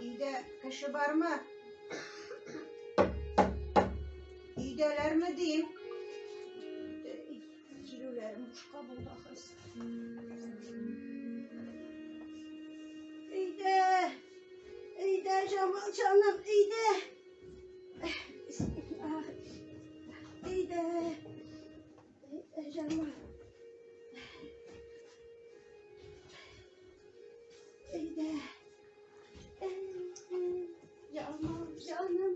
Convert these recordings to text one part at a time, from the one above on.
Өйдә кеше бармы? Өйдәләрме дим? Килүләрем бушка булды ахрысы. Өйдә, өйдә, Җамал җаным, өйдә. Өйдә, өйдә, Җамал. Өйдә. Җамал җаным.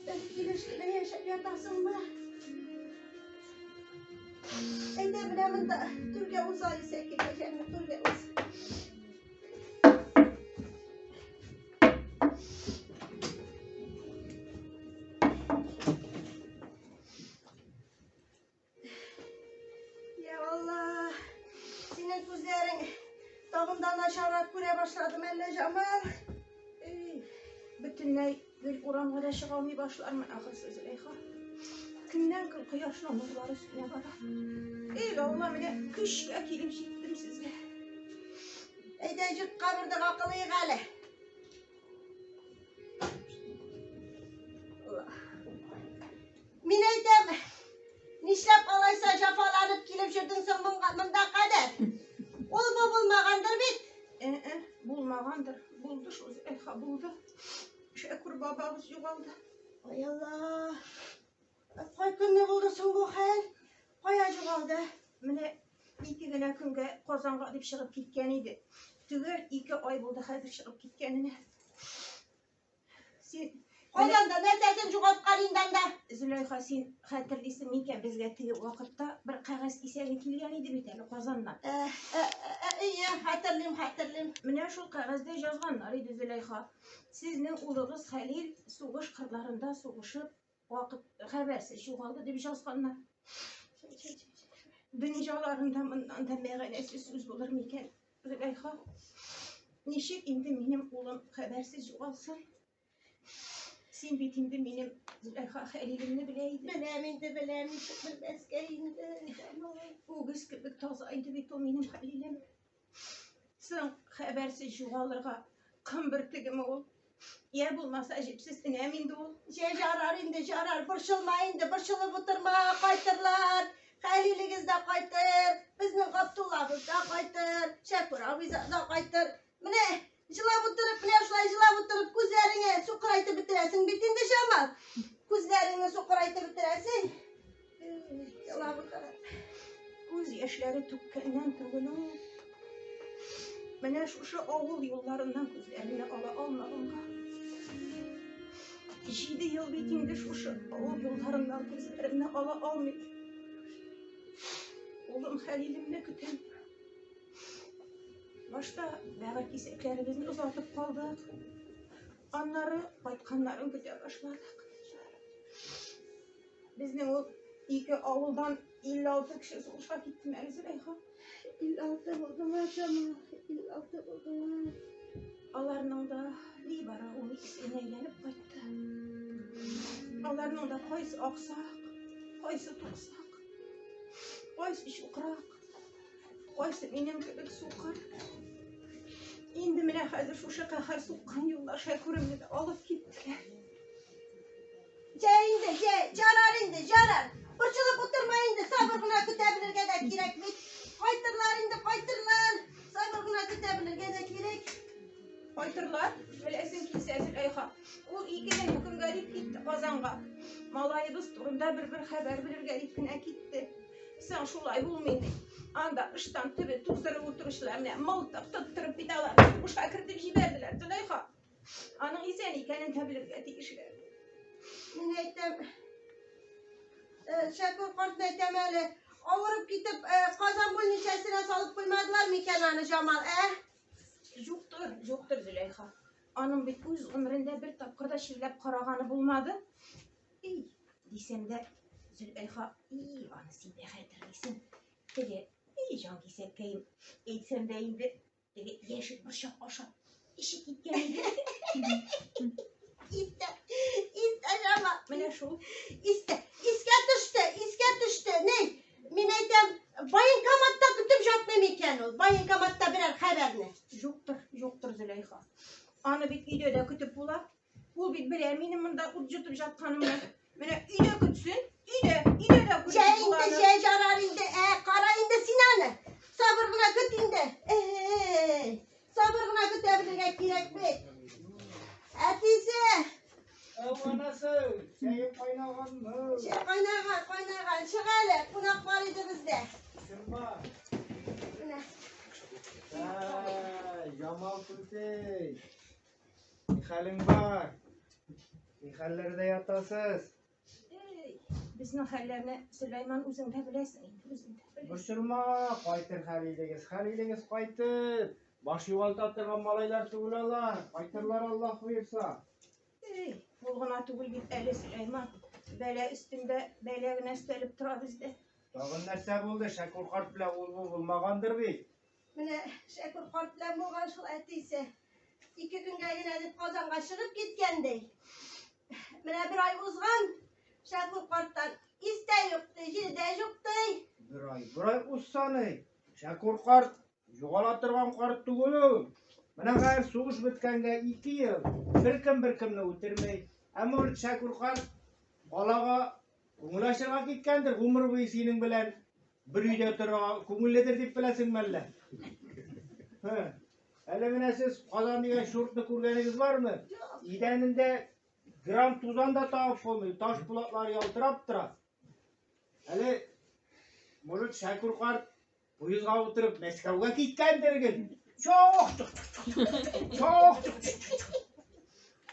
Бер килеш кенә яшәп ятасыңмы? Әйдә, менә монда түргә уз алисә килә, җаным, түргә уз. Я Алла, синең күзләрең тагын да начаррак күрә башлады мәллә, Җамал? Эй, бөтенләй гел урамга да чыга алмый башлармын ахрысы, Зөләйха. Көннән көн кояшның нурлары сүнә бара. Эй, Алла, менә көчкә килеп җиттем сезгә. Әйдә, җыртка бер дога кылыйк әле. Мин әйтәм, нишләп алайса җафаланып килеп йөрдең соң монга, монда кадәр? Ул бу булмагандыр бит? Ә-ә, булмагандыр. Булды шул, Зөләйха, булды. Шәкүр бабабыз югалды. Ай Алла! Кай көнне булды соң бу хәл? Кая югалды? Менә ике генә көнгә Казанга дип чыгып киткән иде. Төгәл ике ай булды хәзер чыгып киткәненә. Син Казанда нәрсәсен югалткан инде анда? Зөләйха, син хәтерлисең микән, безгә теге вакытта бер кәгазь кисәге килгән иде бит әле Казаннан. Әйе, хәтерлим, хәтерлим. Менә шул кәгазьдә язганнар иде, Зөләйха. Сезнең улыгыз Хәлил сугыш кырларында сугышып, вакыт хәбәрсез югалды дип язганнар. Дөньяларында моннан да мәгънәсез сүз булыр микән, Зөләйха? Ничек инде минем улым хәбәрсез югалсын? Син бит инде минем Зөләйха Хәлилемне белә идең. Беләм инде, беләм, ничек белмәскә инде. Үгез кебек таза иде бит ул минем Хәлилем. Соң хәбәрсез югалырга кым бөртегеме ул? Я булмаса җепсез энәм инде ул. Җә, жарар инде, жарар, борчылма инде, борчылып утырма, кайтырлар. Хәлилегез дә кайтыр, безнең Габдуллабыз да кайтыр, Шәкүр абый да кайтыр. Менә җылап утырып, менә шулай җылап утырып күзләреңне сукырайтып бетерәсең бит инде, Җамал. Күзләреңне сукырайтып бетерәсең. Җылап утырып. Күз яшьләре түккәннән түгел ул. Менә шушы авыл юлларыннан күзләремне ала алмаганга. Җиде ел бит инде шушы авыл юлларыннан күзләремне ала алмыйм. Улым Хәлилемне көтәм. Башта бәгырь кисәкләребезне озатып калдык. Аннары кайтканнарын көтә башладык. Безнең ул ике авылдан 56 кеше сугышка китте әле, Зөләйха. 56 булдымы, Җамал? 56 булдымы? Аларның да нибары 12 генә әйләнеп кайтты. Аларның да кайсы аксак, кайсы туксак, кайсы чукрак, кайсы минем кебек сукыр. Инде менә хәзер шушы каһәр суккан юллар Шәкүремне дә алып киттеләр. Җә инде, җә, жарар инде, жарар. Борчылып утырма инде, сабыр гына көтә белергә дә кирәк бит. Кайтырлар инде, кайтыр. Малаебыз турында бер-бер хәбәр белергә дип кенә китте. Соң шулай булмый ни. Анда ыштан төбе туздырып утыручылар менә мылтык тоттырып бит аларны сугышка кертеп җибәрделәр, Зөләйха. Аның исән икәнен дә белергә тиешләр. Мин әйтәм, Шәкүр картны әйтәм әле, авырып китеп, Казан больницасына салып куймадылар микән аны, Җамал, ә? Юктыр, юктыр, Зөләйха. Аның бит үз гомерендә бер тапкыр да чирләп караганы булмады. И, дисәм дә, Зөләйха, и, аны син дә хәтерлисең. Теге, и, җан кисәккәем, әйтсәм дә инде, теге яшел борчак ашап, эче киткән иде. Истә, истә, Җамал. Менә шул. Истә, искә төште, искә төште. Ни, мин әйтәм, военкоматта көтеп жатмый микән ул? Военкоматта берәр хәбәрне. Юктыр, юктыр, Зөләйха. Аны бит өйдә дә көтеп була. Ул бит белә минем монда ут җотып жатканымны. Менә өйдә көтсен, өйдә, өйдә дә Җә күреп була инде, аны. җә жарар инде. Ә, кара инде син аны. Сабыр гына көт инде. Эй, сабыр гына көтә белергә кирәк бит. Әтисе, Әу, анасы, чәең кайнаганмы? чәй кайнаган, кайнаган. Чык әле, кунак бар иде бездә. Кем бар? Менә. Әй, Ямал түтей. Ни хәлең бар? Ни хәлләрдә ятасыз? Эй, безнең хәлләрне, Сөләйман, үзең дә беләсең инде, үзең дә беләсең. Борчылма, кайтыр Хәлилегез, Хәлилегез кайтыр. Баш югалта торган малайлар түгел алар. Кайтырлар Аллаһ боерса. Эй, ул гына түгел бит әле, Сөләйман. Бәла өстендә бәла генә өстәлеп тора бездә. Тагын нәрсә булды? Шәкүр карт белән ул-бу булмагандыр бит. Менә Шәкүр карт белән булган шул әтисе. Ике көнгә генә дип Казанга чыгып киткән ди. Менә бер ай узган, Шәкүр карттан ис тә юк ди, җил дә юк ди. Бер ай, бер ай узса ни? Шәкүр карт югала торган карт түгел ул. Менә хәзер сугыш беткәнгә 2 ел, беркем беркемне үтерми. Әмма ул Шәкүр карт калага күңел ачырга киткәндер, гомер буе синең белән бер өйдә тора, күңелледер дип беләсеңме әллә? Һе. Әле менә сез Казан дигән чуртны күргәнегез бармы? Идәнендә грамм тузан да табып булмый, таш пулатлары ялтырап тора. Әле может Шәкүр карт поездга утырып Мәскәүгә киткәндер гел. Чох, чох, чох, чох, чох, чох, чох.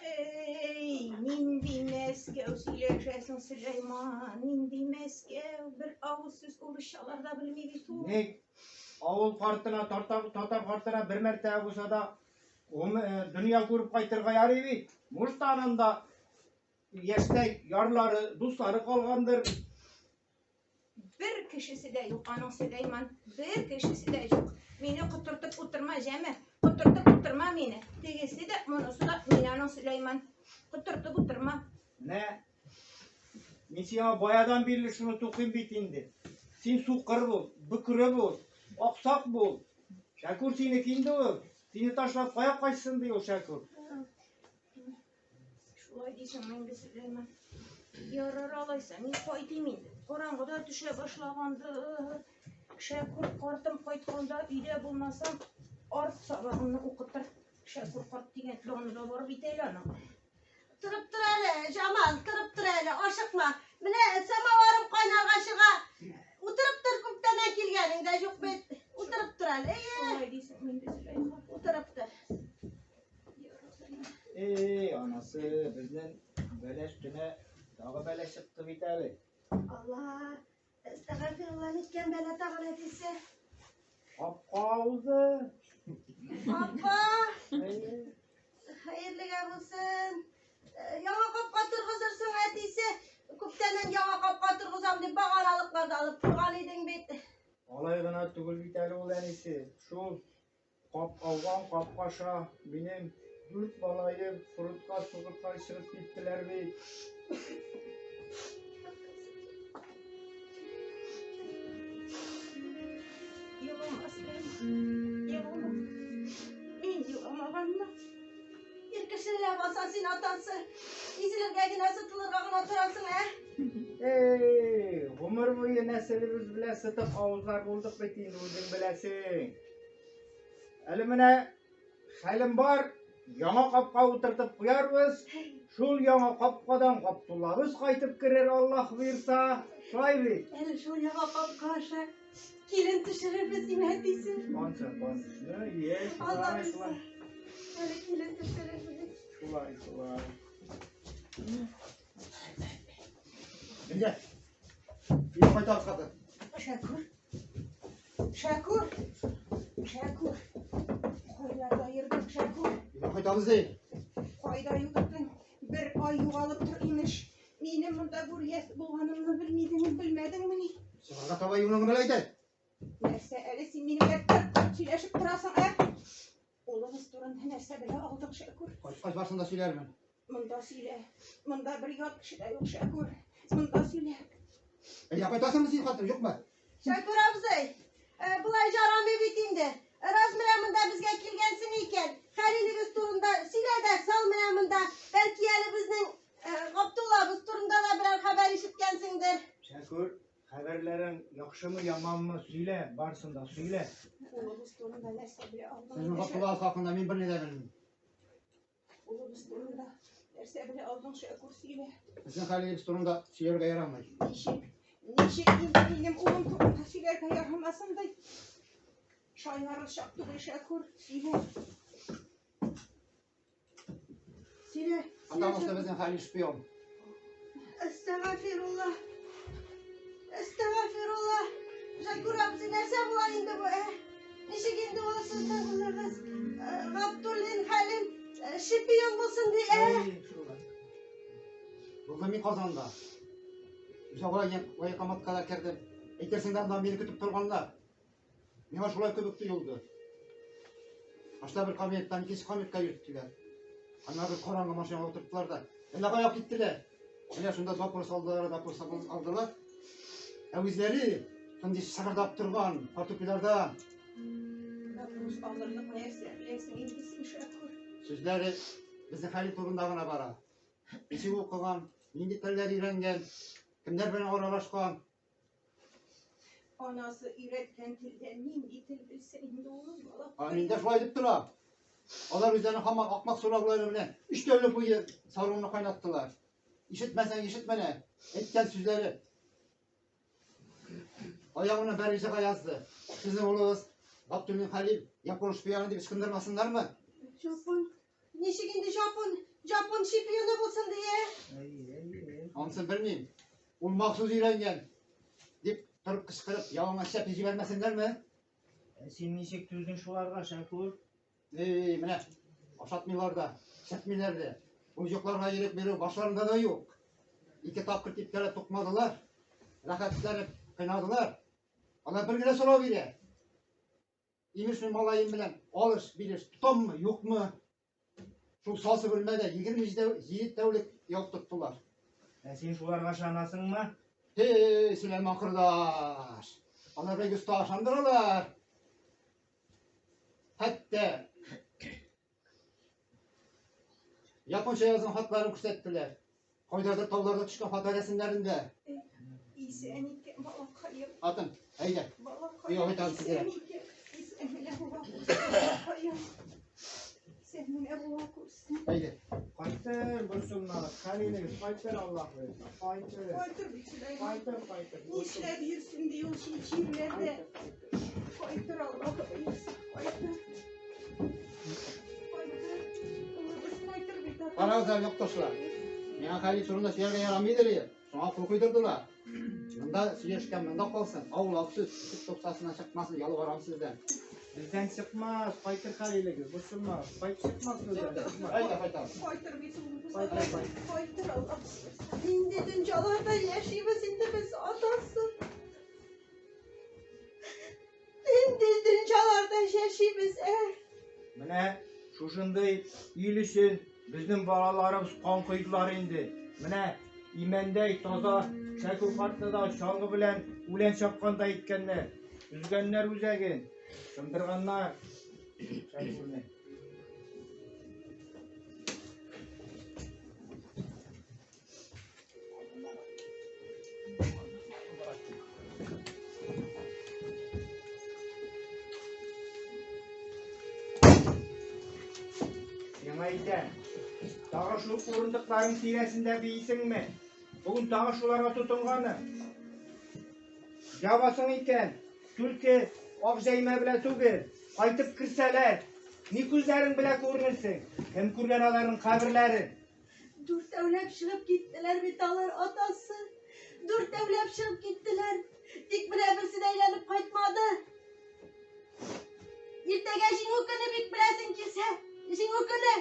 Эй, нинди Мәскәү сөйләшәсең, Сөләйман, нинди Мәскәү, бер авыз сүз урысчалар да белми бит ул. Ник авыл картына, татар, татар картына бер мәртәбә булса да дөнья күреп кайтырга ярый бит. Может, аның да яшьтәй ярлары, дуслары калгандыр. Бер кешесе дә юк аның, Сөләйман, бер кешесе дә юк. Мине котыртып утырма, җәме, котыртып утырма мине. Тегесе дә, монысы да мин аның, Сөләйман. Котыртып утырма. Менә мин сиңа баядан бирле шуны тукыйм бит инде. Син сукыр бул, бөкре бул, аксак бул. Шәкүр синеке инде ул. Сине ташлап кая кайтсын ди ул Шәкүр. Шулай дисең инде, Сөләйман. Ярар алайса, мин кайтыйм инде. Караңгы да төшә башлагандыр. Шәкүр картым кайтканда өйдә булмасам, арт сабагымны укытыр. Шәкүр карт дигән даны да бар бит әле аның. Торып тор әле, Җамал, торып тор әле, ашыкма. Менә самоварым кайнарга чыга. Утырып тор, күптәннән килгәнең дә юк бит. Утырып тор әле. Әйе, Шулай дисең инде, Зөләйха. утырып тор. Эй, анасы, безнең бәлә өстенә тагы бәлә чыкты бит әле. Алла, әстәгъфирулла, ниткән бәлә тагын әтисе? Капка авызы. Апа, Әйе. хәерлегә булсын. Яңа капка торгызырсың, әтисе. Күптәннән яңа капка торгызам дип баганалыкларда алып куйган идең бит. Алай гына түгел бит әле ул әнисе. Шул кап ауган капка аша минем дүрт малаем фронтка сугышка чыгып киттеләр бит. Елама, Сөләйман. Елама. Мин еламаганмы? Ир кеше ләбаса син атасы. Изелергә генә, сытылырга гына торасың, ә? Эй, гомер буе нәселебез белән сытык авызлар булдык бит инде, үзең беләсең. Әле менә хәлем бар, яңа капка утыртып куярбыз. Шул яңа капкадан Габдуллабыз кайтып керер, Аллаһ боерса. Шулай бит? Әле шул яңа капка аша килен төшерербез, димә, әтисе. Ансы, ансы. Ие, Алла шулай, боерса. шулай. Әле килен төшерербез. Шулай, шулай. Әйдә. Өйгә кайтабыз, хатын. Шәкүр. Шәкүр. Шәкүр. Кайларда йөрдең, Шәкүр? Өйгә кайтабыз ди. Кайда йөрдең? Бер ай югалып тор, имеш. Минем монда бүрияс булганымны белмидең, белмәдеңмени? Чыгарга таба юлыңны белә әйтә. Нәрсә әле син минем белән тырт-тырт сөйләшеп торасың, ә? Улыбыз турында нәрсә белә алдың, Шәкүр? Кайткач барсын да сөйләрмен. Монда сөйлә. Монда бер ят кеше дә юк, Шәкүр. Монда сөйлә. Әйдә кайтасыңмы син, хатын, юкмы? Шәкүр абзый, болай жарамый бит инде. Раз менә монда безгә килгәнсең икән, Хәлилебез турында сөйлә дә сал менә монда. Бәлки әле безнең Габдуллабыз турында да берәр хәбәр ишеткәнсеңдер. Шәкүр, хәбәрләрең яхшымы, яманмы, сөйлә, барсын да сөйлә. Улыбыз турында нәрсә белә алдың? Сезнең Габдулла хакында мин берни дә белмим. Улыбыз турында нәрсә белә алдың, Шәкүр, сөйлә. Безнең Хәлилебез турында сөйләргә ярамый. Ничек? Ничек инде минем улым турында сөйләргә ярамасын ди? Шаярыр чак түгел, Шәкүр, сөйлә. Сөйлә. Потому что безнең Хәлил шпион. Әстәгафирулла. Әстәгафирулла. Шәкүр абзый, нәрсә була инде бу, ә? Ничек инде ул сезнең улыгыз Габдуллин Хәлим шпион булсын ди, ә? Әй, шулай. Булдым мин Казанда. Үзә военкоматка да кердем. Әйтерсең дә анда мине көтеп торганнар. Миңа шулай кебек тоелды. Башта бер кабинеттан икенче кабинетка йөрттеләр. Аннары бер караңгы машинага утырттылар да. Әллә кая киттеләр. Менә шунда допрос алдылар, допрос алдылар. Ә үзләре шундый шыгырдап торган портупеларда. Допрос алырлык нәрсә беләсең инде син, Шәкүр? Сүзләре безнең Хәлил турында гына бара. Ничек укыган, нинди телләр өйрәнгән, кемнәр белән аралашкан. Анасы өйрәткән телдән нинди тел белсен инде ул, балакай? А мин дә шулай дип торам. Алар үзләренең һаман акмак сораулары белән өч тәүлек буе саруымны кайнаттылар. Ишетмәсәң, ишетмәнә. Әйткән сүзләре. Аягына бер чыга язды. Сезнең улыгыз Габдуллин Хәлил япон шпионы дип ычкындырмасыннармы? Жапон. Ничек инде жапон? Жапон шпионы булсын ди, ә? Әй, әй, әй. Анысын белмим. Ул махсус өйрәнгән дип торып кычкырып, ялангач чәпи җибәрмәсеннәрме? Ә син ничек түздең шуларга, Шәкүр? Эй, менә ашатмыйлар да, чәпмиләр дә. Ул йокларга ирек бирү башларында да юк. Ике тапкыр типкәләп тукмадылар. Рәхәтләнеп кыйнадылар. Алар бер генә сорау бирә. Имеш мин малаем белән алыш-биреш тотаммы, юкмы? Шул сасы бүлмәдә 27 тәүлек ябып тоттылар. Ә син шуларга ышанасыңмы? Һей, Сөләйман кордаш! Алар бик оста ышандыралар. Хәтта японча язган хатларын күрсәттеләр. Кайдадыр тауларда төшкән фоторәсемнәрендә. Исән икән, балакаем. Атын, әйдә. Балакаем. Өйгә кайтабыз Исән тизрәк. икән. Исән менә була күрсен, балакаем. Исән менә була күрсен. Әйдә. Кайтыр, борчылмагыз. Хәлилегез, кайтыр, Аллаһ боерса. Кайтыр. Кайтыр бит, Сөләйман. Кайтыр, кайтыр. Нишләп йөрсен ди ул чит җирләрдә? Кайтыр, кайтыр. Кайтыр, Аллаһ боерса, кайтыр. Кайтыр. Улыбыз кайтыр бит, ата. Карагыз әле, якташлар. Миңа Хәлил турында сөйләргә ярамыйдыр иде. Шуңа кул куйдырдылар. Монда сөйләшкән монда калсын. Аулак сүз, ишек тупсасыннан чыкмасын, ялварам сездән. Бездән чыкмас, кайтыр Хәлилегез, борчылмагыз. Кайтып чыкмас бездән, чыкмас. Әйдә, кайтабыз. Кайтыр бит улыбыз. Кайтыр, кайтыр. Кайтыр, Аллаһ боерса. Нинди дөньяларда яшибез инде без, атасы. Нинди дөньяларда яшибез, ә? Менә шушындый ил өчен безнең балаларыбыз кан койдылар инде. Менә имәндәй таза Шәкүр картны да чалгы белән үлән чапкандай иткәннәр. Өзгәннәр үзәген, сындырганнар Шәкүрне. Сиңа әйтәм, тагы шул урындыкларың тирәсендә биисеңме? Бүген тагы шуларга тотынганы. Ябасың икән, түлке ак җәймә белән түгел, кайтып керсәләр, ни күзләрең белән күренерсең? Кем күргән аларның каберләрен? Дүртәүләп чыгып киттеләр бит алар, атасы. Дүртәүләп чыгып киттеләр. Тик менә берсе дә әйләнеп кайтмады. Иртәгә җиңү көне бик беләсең килсә. Җиңү көне.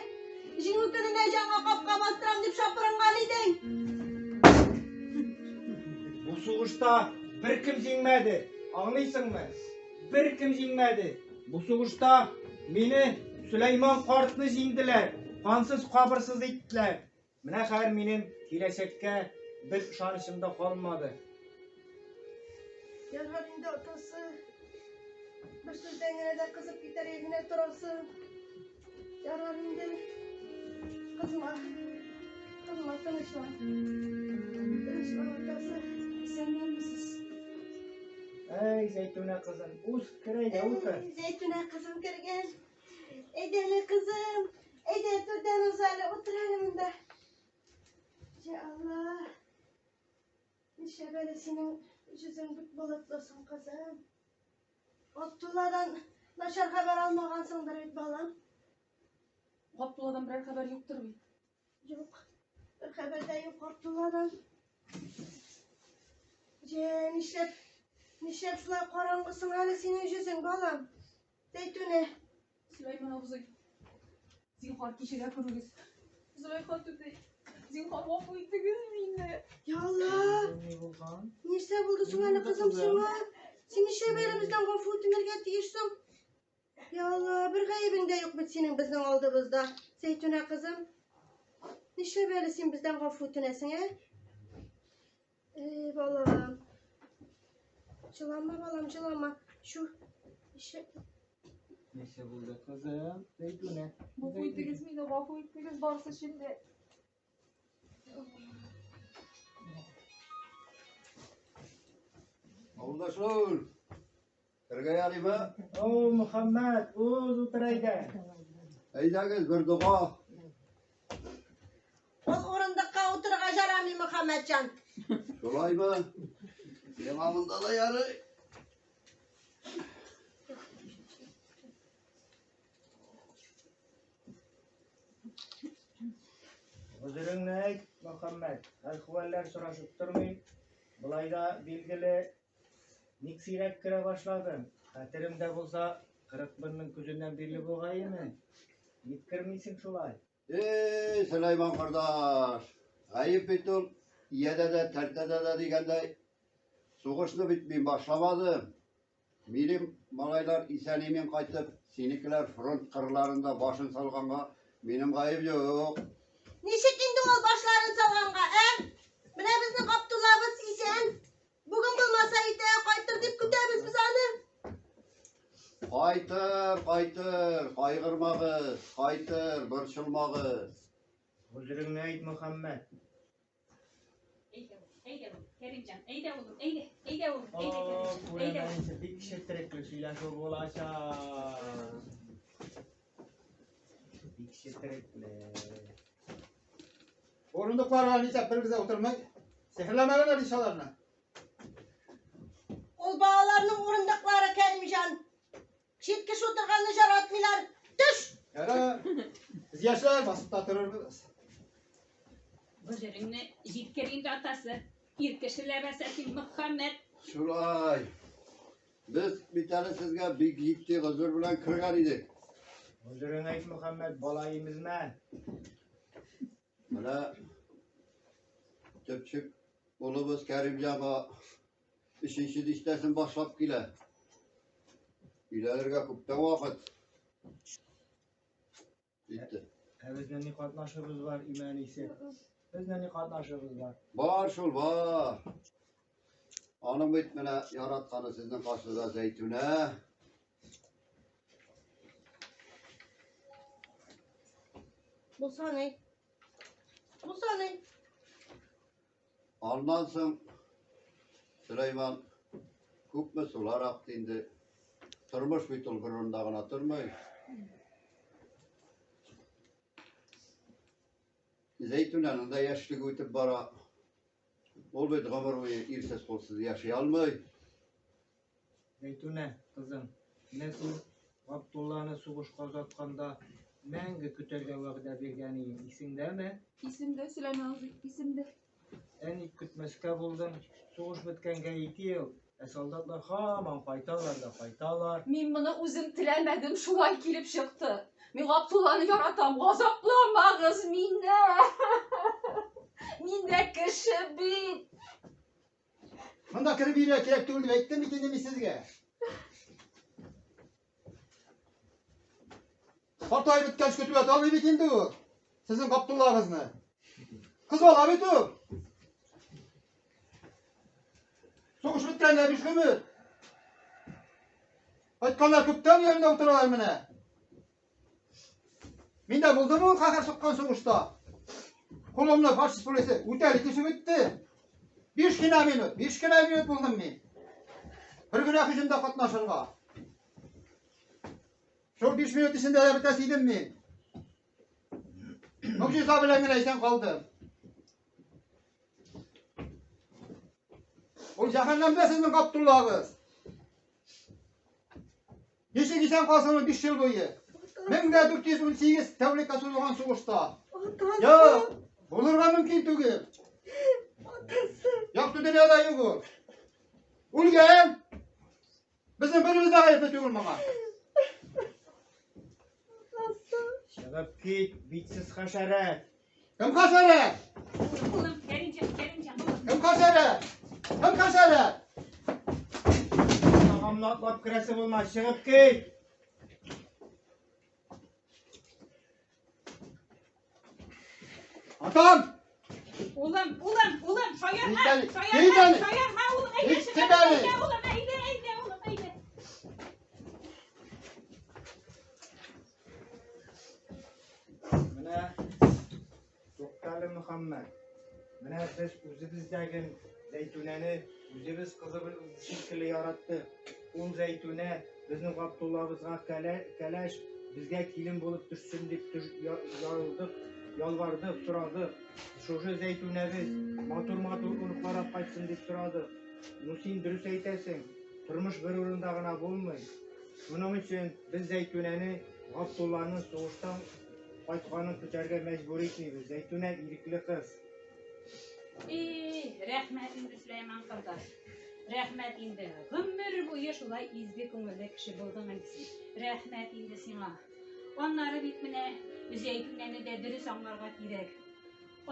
Җиңү көненә җаңа капка бастырам дип шапырынган идең. Бу сугышта беркем җиңмәде. Аңлыйсыңмы? Беркем җиңмәде. Бу сугышта мине Сөләйман картны җиңделәр, кансыз кабырсыз иттеләр. Менә хәзер минем киләчәккә бер ышанычым да калмады. Ярар инде, атасы. Бер сүздән генә дә кызып китәргә генә торасың. Ярар инде. Кызма. Кызма, тынычлан. Тынычлан, атасы. Исәннәрмесез? Әй, Зәйтүнә кызым, уз, кер әйдә, утыр. Зәйтүнә кызым кергән. Әйдә әле, кызым. Әйдә, түрдән уз әле, утыр әле монда. Җә Алла. Нишләп әле синең йөзең бик болытлы соң, кызым? Габдулладан начар хәбәр алмагансыңдыр бит, балам? Габдулладан берәр хәбәр юктыр бит. Юк, бер хәбәр дә юк Габдулладан. Җә, нишләп, нишләп шулай караңгы соң әле синең йөзең, балам? Зәйтүнә. Сөләйман абзый, зинһар кичерә күрегез. Зөләйха түтәй, зинһар гафу итегез мине. Я Алла! Ни булган? Нәрсә булды соң әле, кызым, сиңа? Син нишләп әле бездән гафу үтенергә тиеш соң? Я Алла, бер гаебең дә юк бит синең безнең алдыбызда. Зәйтүнә кызым, нишләп әле син бездән гафу үтенәсең, ә? Эй, балам. Җылама, балам, җылама. Шу, нишләп? Нәрсә булды, кызым? Зәйтүнә. Гафу итегез мине, гафу итегез барысы өчен дә. Авылдашлар, керергә ярыймы? О, Мөхәммәт, уз утыр әйдә. Әйдәгез, бер дога. Ул урындыкка утырырга жарамый, Мөхәммәтҗан. Шулаймы? Миңа монда да ярый. Гозереңне әйт, Мөхәммәт. Хәл-хәвәлләр сорашып тормый. Болай да билгеле, ник сирәк керә башладың? Хәтеремдә булса, 41-нең көзеннән бирле бугай име? Ник кермисең шулай? Эй, Сөләйман кордаш, гаеп бит ул, иядә дә, тәртәдә дә дигәндәй, сугышны бит мин башламадым. Минем малайлар исән-имин кайтып, синекеләр фронт кырларында башын салганга минем гаеп юк. Ничек инде ул башларын салганга, ә? Менә безнең Габдуллабыз исән. Бүген булмаса иртәгә кайтыр дип көтәбез без аны. Кайтыр, кайтыр, кайгырмагыз, кайтыр, борчылмагыз. Гозереңне әйт, Мөхәммәт. Әйдә, әйдә, Кәримҗан, әйдә улым, әйдә, әйдә улым, әйдә, О, Кәримҗан, әйдә. күрәм, бик четерекле сөйләшү булачак. Бик четерекле. Урындыкларга нишләп беребез дә утырмый? Сихерләмәгәннәр ич аларны. Ул балаларның урындыклары, Кәримҗан. Чит кеше утырганны яратмыйлар. Төш! Ярар. Без яшьләр басып та торырбыз. Гозереңне җиткер инде, атасы. Ир кеше ләбаса син, Мөхәммәт. Шулай. Без бит әле сезгә бик җитди гозер белән кергән идек. Гозереңне әйт, Мөхәммәт, бала имезмә. Менә төпчек улыбыз Кәримҗанга өченче дистәсен башлап килә. Өйләнергә күптән вакыт. Җитте. Ә безнең ни катнашыбыз бар, имәнисе? Безнең ни катнашыбыз бар? Бар шул, бар. Аның бит менә яратканы сезнең каршыда Зәйтүнә. Булса ни? Булса ни? Аннан соң Сөләйман күпме сулар акты инде. Тормыш бит ул бер урында гына тормый. Зәйтүнәнең дә яшьлеге үтеп бара. Ул бит гомер буе ирсез-кулсыз яши алмый. Зәйтүнә, кызым, менә син Габдулланы сугышка озатканда мәңге көтәргә вәгъдә биргән идең, исеңдәме? Исемдә, Сөләйман абзый, исемдә. Ә ник көтмәскә булдың? Сугыш беткәнгә ике ел, ә солдатлар һаман кайталар да кайталар. Мин моны үзем теләмәдем, шулай килеп чыкты. Мин Габдулланы яратам, газапламагыз мине. Мин дә кеше бит. Монда кереп йөрергә кирәк түгел дип әйттем бит инде мин сезгә. Картаеп беткәнче көтеп ята алмый бит инде ул. Сезнең Габдуллагызны. Кыз бала бит ул. Сугыш беткәнгә биш гомер. Кайтканнар күптән өйләрендә утыралар менә. Миндә булдымы ул каһәр суккан сугышта? Кулымны фашист пулесе үтәли төшеп үтте. Биш кенә минут, биш кенә минут булдым мин. Бер генә һөҗүмдә катнашырга. Шул биш минут эчендә дә бетәсе идем мин. Могҗиза белән генә исән калдым. Ул җәһәннәмдә сезнең Габдуллагыз. Ничек исән калсын ул 5 ел буе? 1418 тәүлеккә сузылган сугышта. Юк, булырга мөмкин түгел. Якты дөньяда юк ул. Үлгән. Безнең беребез дә гаепле түгел моңа. Чыгып кит, битсез хәшәрәт. Кем хәшәрәт? Улым, Кәримҗан, Кәримҗан, улым. Кем хәшәрәт? Кем хәшәрәт? Тагамны атлап керәсе булма, чыгып кит. Атам! Улым, улым, улым, шаярма, Кит әле, шаярма, кит әле. шаярма, улым, әйдә, Кит чыгып, әле. әйдә, улым, әйдә, әйдә, улым, әйдә. Менә туктале, Мөхәммәд. Менә без үзебездәге Зәйтүнәне үзебез кызыбыз шикелле яраттык. Ул Зәйтүнә безнең Габдуллабызга кәләш, безгә килен булып төшсен дип ярылдык, ялвардык, сорадык. Шушы Зәйтүнәбез матур-матур оныклар алып кайтсын дип сорадык. Ну син дөрес әйтәсең, тормыш бер урында гына булмый. Шуның өчен без Зәйтүнәне Габдулланың сугыштан кайтканын көтәргә мәҗбүр итмибез. Зәйтүнә ирекле кыз. И, рәхмәт инде, Сөләйман кордаш. Рәхмәт инде. Гомер буе шулай изге күңелле кеше булдың инде син. Рәхмәт инде сиңа. Аннары бит менә Зәйтүнәне дә дөрес аңларга кирәк.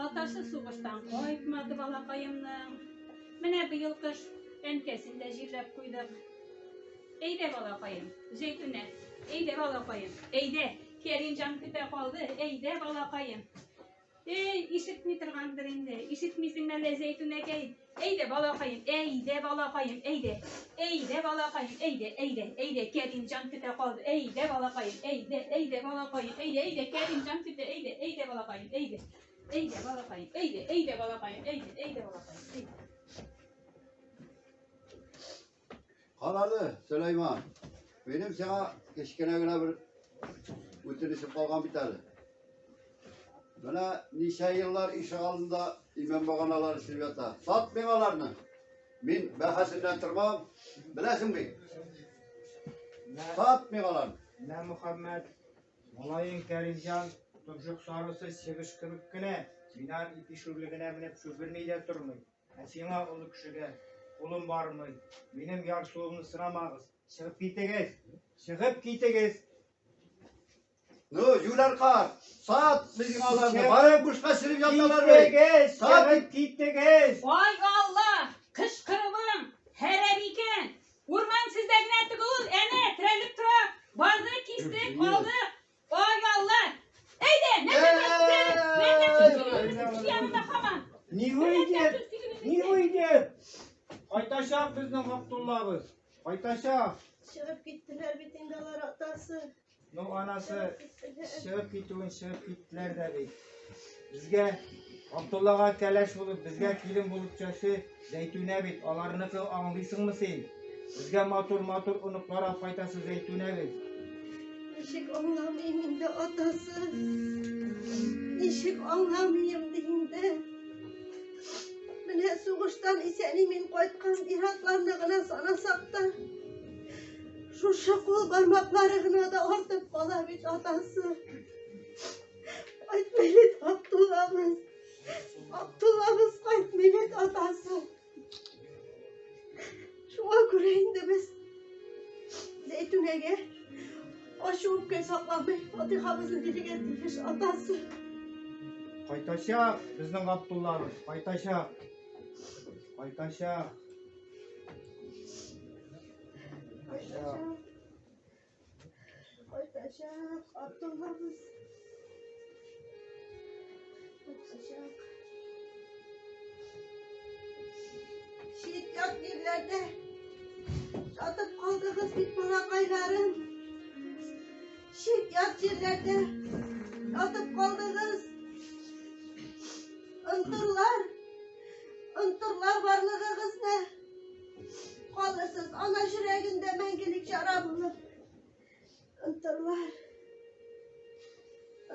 Атасы сугыштан кайтмады балакаемның. Менә быел кыш әнкәсен дә җирләп куйдык. Әйдә, балакаем, Зәйтүнә, әйдә, балакаем, әйдә, Кәримҗан көтә калды, әйдә, балакаем. Эй, ишетми торгандыр инде, ишетмисең мәллә, Зәйтүнәкәй? Әйдә, балакаем, әйдә, балакаем, әйдә, әйдә, балакаем, әйдә, әйдә, әйдә, Кәримҗан көтә калды, әйдә, балакаем, әйдә, әйдә, балакаем, әйдә, әйдә, Кәримҗан көтә, әйдә, әйдә, балакаем, әйдә, әйдә, балакаем, әйдә, әйдә, балакаем, әйдә, әйдә, балакаем, әйдә. Карады, Сөләйман. Минем сиңа кечкенә генә бер үтенечем калган бит әле. Менә ничә еллар ишегалдында имән баганалары эшләп ята. Сат миңа аларны. Мин бәһасеннән тормам. Беләсең бит. Сат миңа аларны. Менә Мөхәммәд, малаең Кәримҗан томшык сарысы чебеш кебек кенә, мин аның ипи шүрлегенә менеп шул берни дә тормый. Ә сиңа, олы кешегә, кулым бармый. Минем ярсуымны сынамагыз. Чыгып китегез! Чыгып китегез! Ну, юләр карт, сат безнең аларны. Бары бушка череп яталар бит. Китегез! Сат! Чыгып китегез! Ай Алла! Кычкыруың хәрәм икән! Урман сездә генә түгел, әнә, терәлеп тора. Барды, кистек, алдык. Ай Алла! Әйдә, нәрсә торасың, терәлеп? Нәрсә сүз сөйлибез кеше янында һаман? Не выйдет! Не выйдет! Кайтачак безнең Габдуллабыз. Кайтачак. Чыгып киттеләр бит инде алар атасы. Ну, анасы Чыгып киттеләр. чыгып китүен чыгып киттеләр дә бит. Безгә Габдуллага кәләш булып, безгә килен булып төшәсе Зәйтүнә бит. Аларныкы аңлыйсыңмы син? Безгә матур-матур оныклар алып кайтасы Зәйтүнә бит. Ничек аңламыйм инде атасы. Ничек аңламыйм ди инде. Менә сугыштан исән-имин кайткан ир-атларны гына санасак та, шушы кул бармаклары гына да артып кала бит, атасы. Кайтмый бит Абдуллабыз. Абдуллабыз кайтмый бит, атасы. Шуңа күрә инде без Зәйтүнәгә ачу үпкә сакламый фатихабызны бирергә тиеш, атасы. Кайтачак безнең Габдуллабыз, кайтачак. Кайтачак. Кайтачак. Кайтачак Абдуллабыз. Кайтачак. Чит-ят җирләрдә ятып калдыгыз бит, балакайларым. Чит-ят җирләрдә ятып калдыгыз. Онтырлар, онтырлар барлыгыгызны. Калырсыз ана йөрәгендә мәңгелек яра булып. Онтырлар.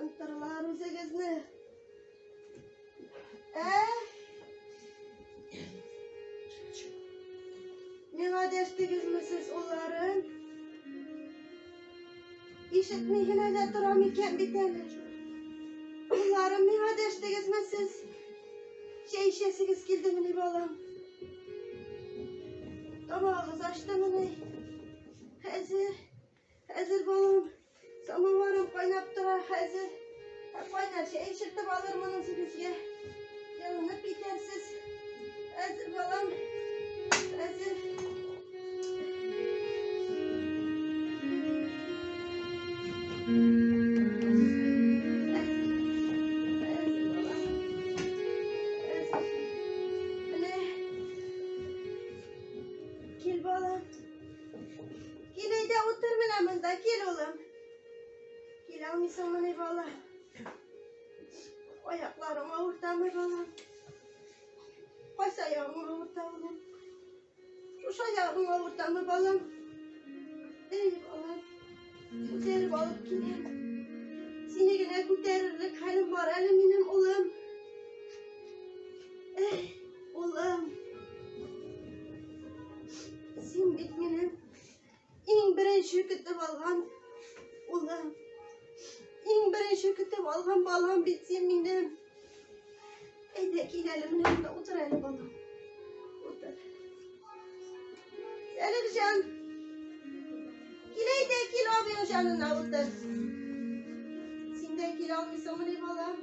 Онтырлар үзегезне. Ә? Миңа дәштегезме сез, улларым? Ишетми генә дә торам икән бит әле. Улларым, миңа дәштегезме сез? Чәй эчәсегез килдемени, балам? Тамагыгыз ачтымыни? Хәзер, хәзер, балам, самоварым кайнап тора, хәзер. Кайнар чәй эчертеп алырмын үзегезгә. Җылынып китәрсез. Хәзер, балам, хәзер. Хәзер, балам. Хәзер. Менә. Кил, балам. Кил, әйдә, утыр менә монда, кил, улым. Килә алмыйсыңмыни, бала? Аякларың авыртамы, балам? Кайсы аягың авырта, улым? Шушы аягың авыртамы, балам? Эй, балам, күтәреп алып киләм. Сине генә күтәрерлек хәлем бар әле минем, улым. Эй, улым. Син бит минем иң беренче көтеп алган улым. Иң беренче көтеп алган балам бит син минем. Әйдә, кил әле, менә монда утыр әле, балам. Утыр. Сәлихҗан. Кил әйдә, кил абыең янына утыр. Син дә килә алмыйсыңмыни, балам?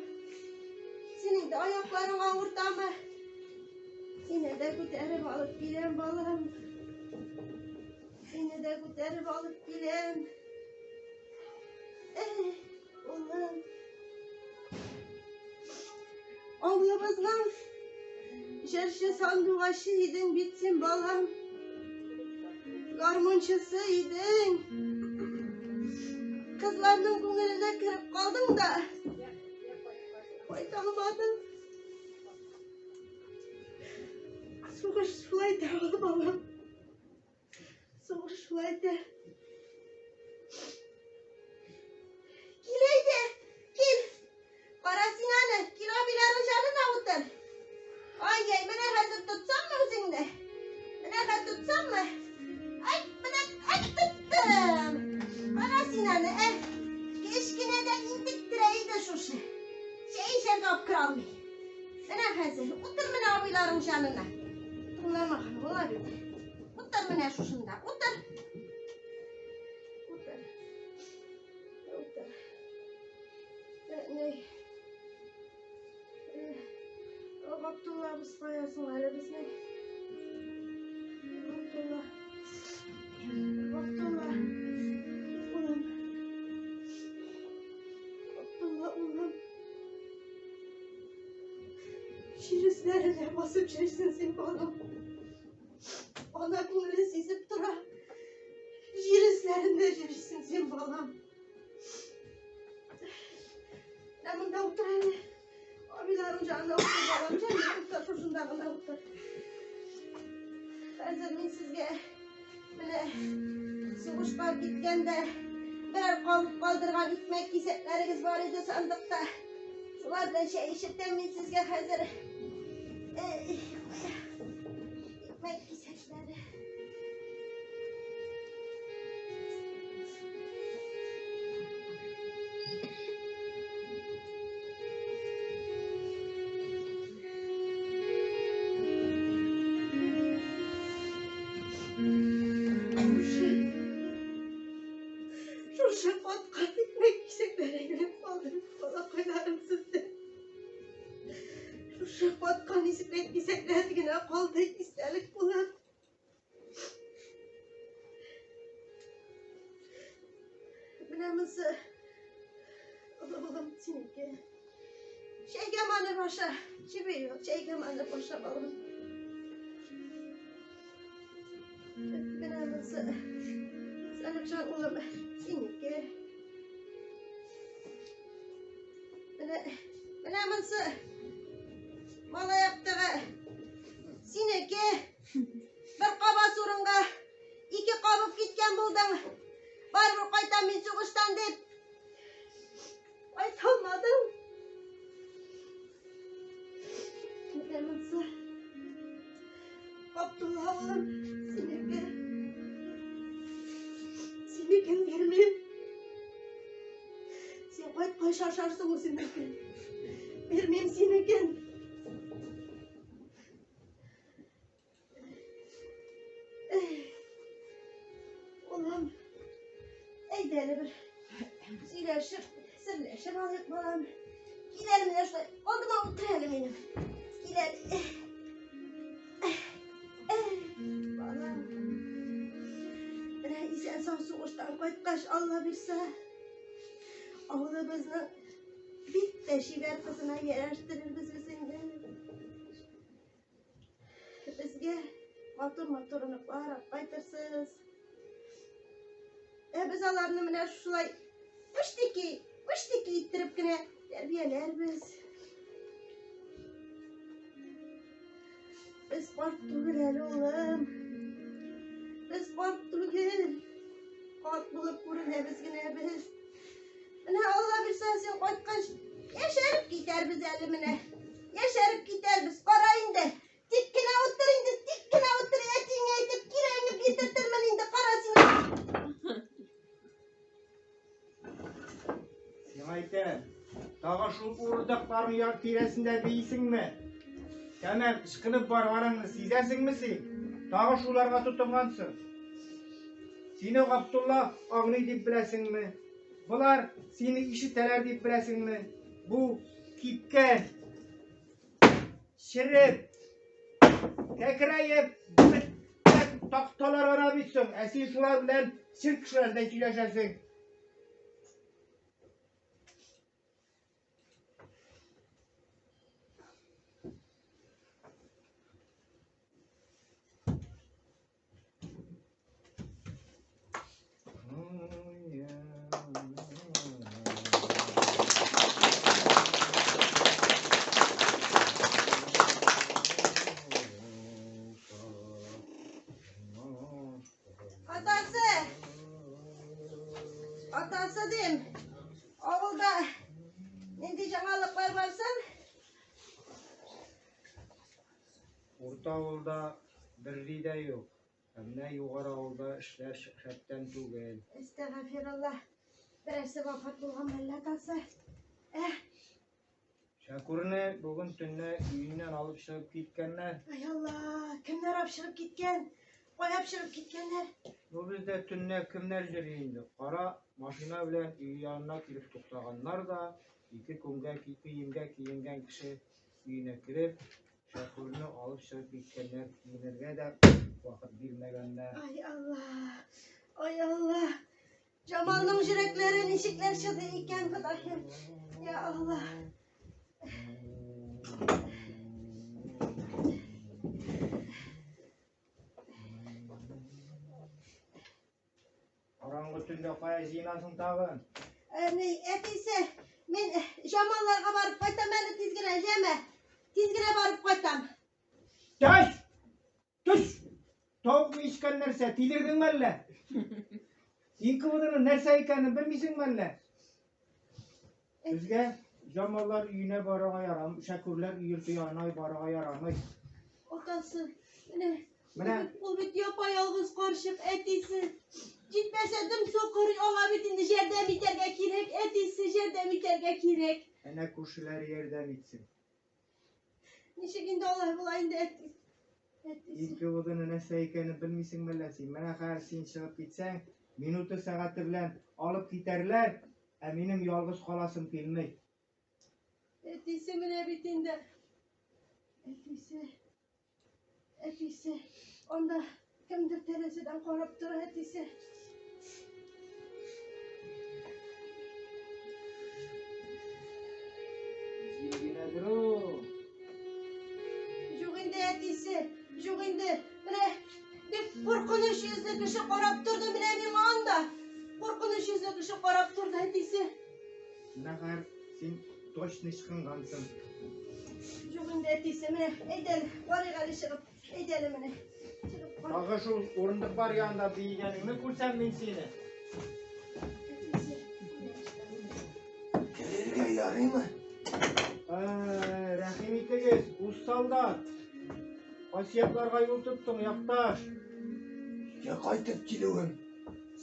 Синең дә аякларың авыртамы? Сине дә күтәреп алып киләм, балам. Сине дә күтәреп алып киләм. Эх, улым. Авылыбызның җырчы сандугачы идең бит син, балам. Гармунчысы идең. Кызларның күңеленә кереп калдың да, кайта алмадың. Сугыш шулай итә ул, балам. Сугыш шулай итә. Кил әйдә, кил. Кара син аны, кил абыйларың янына утыр. Ай-яй, менә хәзер тотсаммы үзеңне? Менә хәзер тотсаммы? Ай, менә, ай, тоттым. Кара син аны, ә. Кечкенәдән интектерә иде шушы. Чәй эчәргә алып керә алмый. Менә хәзер, утыр менә абыйларың янына. Тыңламаган була бит. Утыр менә шушында, утыр. Утыр. Утыр. Ни? Габдуллабыз кая соң әле безнең? Габдулла. Габдулла. Улым. Габдулла, улым. Җир өсләренә басып йөрсен син, балам. Ана күңеле сизеп тора. Җир өсләрендә йөрсен син, балам. Менә монда утыр әле. Абыйларың янында утыр, балам. Җәннәт утыр, шушында гына утыр. Хәзер мин сезгә менә сугышка киткәндә берәр калып калдырган икмәк кисәкләрегез бар иде сандыкта. Шулар белән чәй эчертәм мин сезгә хәзер. Икмәк кисәкләре. Шушы каткан икмәк кисәкләре генә калды, балакайларым сездә. Шушы каткан икмәк кисәкләре генә калды истәлек булып. Менә монысы олы улым синеке. Чәйгә манып аша, чеби юк, чәйгә манып аша, балам. Менә монысы Сәлимҗан улым, синеке. Менә, менә монысы малай аптыгы синеке. Бер кабас урынга ике кабып киткән булдың. Барыбер кайтам мин сугыштан дип. Кайта алмадың. Менә монысы Абдулла улым, синеке. Синекен бирмим. Син кайткач ашарсың үзеңнекен. Бирмим синекен. Улым, әйдә әле бер сөйләшеп, серләшеп алыйк, балам. Кил әле менә шулай, алдыма утыр әле минем. Кил әле. Балам. Менә исән-сау сугыштан кайткач, Алла бирсә, авылыбызның бик тә чибәр кызына ярәштерербез үзеңне. Безгә матур-матур оныклар алып кайтырсыз. Ә без аларны менә шулай үштеки, үштеки иттереп кенә тәрбияләрбез. Без карт түгел әле, улым. Без карт түгел. Карт булып күренәбез генә без. Менә Алла бирсә, син кайткач, яшәреп китәрбез әле менә. Яшәреп китәрбез, кара инде. Тик кенә утыр инде, тик кенә утыр, әтиеңә әйтеп, кирәгеңне бирдертермен инде, кара син. Сиңа әйтәм, тагы шул урдакларның яр тирәсендә биисеңме? Тәмам ычкынып барганыңны сизәсеңме син? Тагы шуларга тотынгансың. Сине Габдулла аңлый дип беләсеңме? Болар сине ишетәләр дип беләсеңме? Бу кипкән, череп, кәкрәеп беткән такталар гына бит соң. Ә син шулар белән чын кешеләрдәй сөйләшәсең. Атасы! Атасы дим. Авылда нинди яңалыклар бар соң? Урта авылда берни дә юк. Ә менә югары авылда эшләр шәптән түгел. Әстәгафирулла. Берәрсе вафат булган мәллә атасы? Ә? Шәкүрне бүген төнлә өеннән алып чыгып киткәннәр. Ай Алла, кемнәр алып чыгып киткән? Кая алып чыгып киткәннәр? Ну бездә төнлә кемнәр йөри инде? Кара машина белән өе янына килеп туктаганнар да, ике күнгә киемгә киенгән кеше өенә кереп, Шәкүрне алып чыгып киткәннәр, киенергә дә вакыт бирмәгәннәр. Ай Алла, ай Алла. Җамалның йөрәкләре ничекләр чыдый икән, Ходаем. Я Алла. Караңгы төндә кая җыенасың тагын? Әни, әтисе, мин Җамалларга барып кайтам әле тиз генә, җәме. Тиз генә барып кайтам. Төш! Төш! Тавык ми эчкән нәрсә, тилердеңме әллә? НКВДның нәрсә икәнен белмисеңме әллә? Безгә Җамаллар өенә барырга ярамый, Шәкүрләр йорты янына барырга ярамый. Атасы, менә Менә ул бит япа-ялгыз карчык, әтисе. Җитмәсә дөм сукыр, аңа бит инде ярдәм итәргә кирәк, әтисе, ярдәм итәргә кирәк. Әнә күршеләре ярдәм итсен. Ничек инде алай була инде, әти? Әтисе. НКВДның нәрсә икәнен белмисең мәллә син? Менә хәзер син чыгып китсәң, минуты сәгате белән алып китәрләр, ә минем ялгыз каласым килми. Әтисе менә бит инде. Әтисе. Әтисе. Анда кемдер тәрәзәдән карап тора, әтисе. Җил генәдер ул. Юк инде, әтисе. Юк инде. Менә бик куркыныч йөзле кеше карап торды менә миңа анда. Куркыныч йөзле кеше карап торды, әтисе. Менә хәзер син точно ычкынгансың. Юк инде, әтисе, менә әйдә әле, барыйк әле чыгып. Әйдә әле менә. Чыгып бар. Тагы шул урындыклар янында биегәнеңне күрсәм мин сине. Әтисе. Керергә ярыймы? Ә, рәхим итегез, үз солдат. Кайсы якларга юл тоттың, якташ? Өйгә кайтып килүем.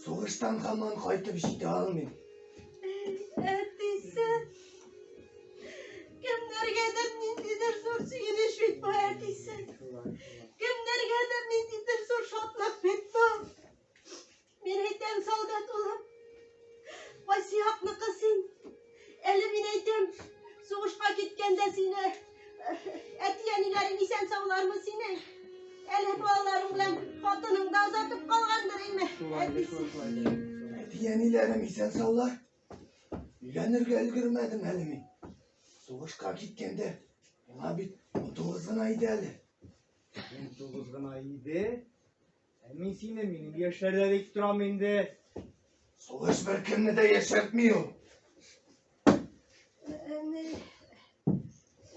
Сугыштан һаман кайтып җитә алмыйм. Әтисе. Кемнәргәдер ниндидер зур сөенеч бит бу, әтисе. Кемнәргәдер ниндидер зур шатлык бит бу. Мин әйтәм, солдат улым. Кайсы якныкы син? Әле мин әйтәм, сугышка киткәндә сине әти-әниләрең исән саулармы синең? Әле балаларың белән хатының да озатып калгандыр име? Шулай, Әтисе. шулай, шулай. Әти-әниләрем исән саулар. Өйләнергә өлгермәдем әле мин. Сугышка киткәндә миңа бит 19 гына иде әле. 19 гына иде. Ә мин сине минем яшьләрдә дип торам инде. Сугыш беркемне дә яшәртми ул. Әне,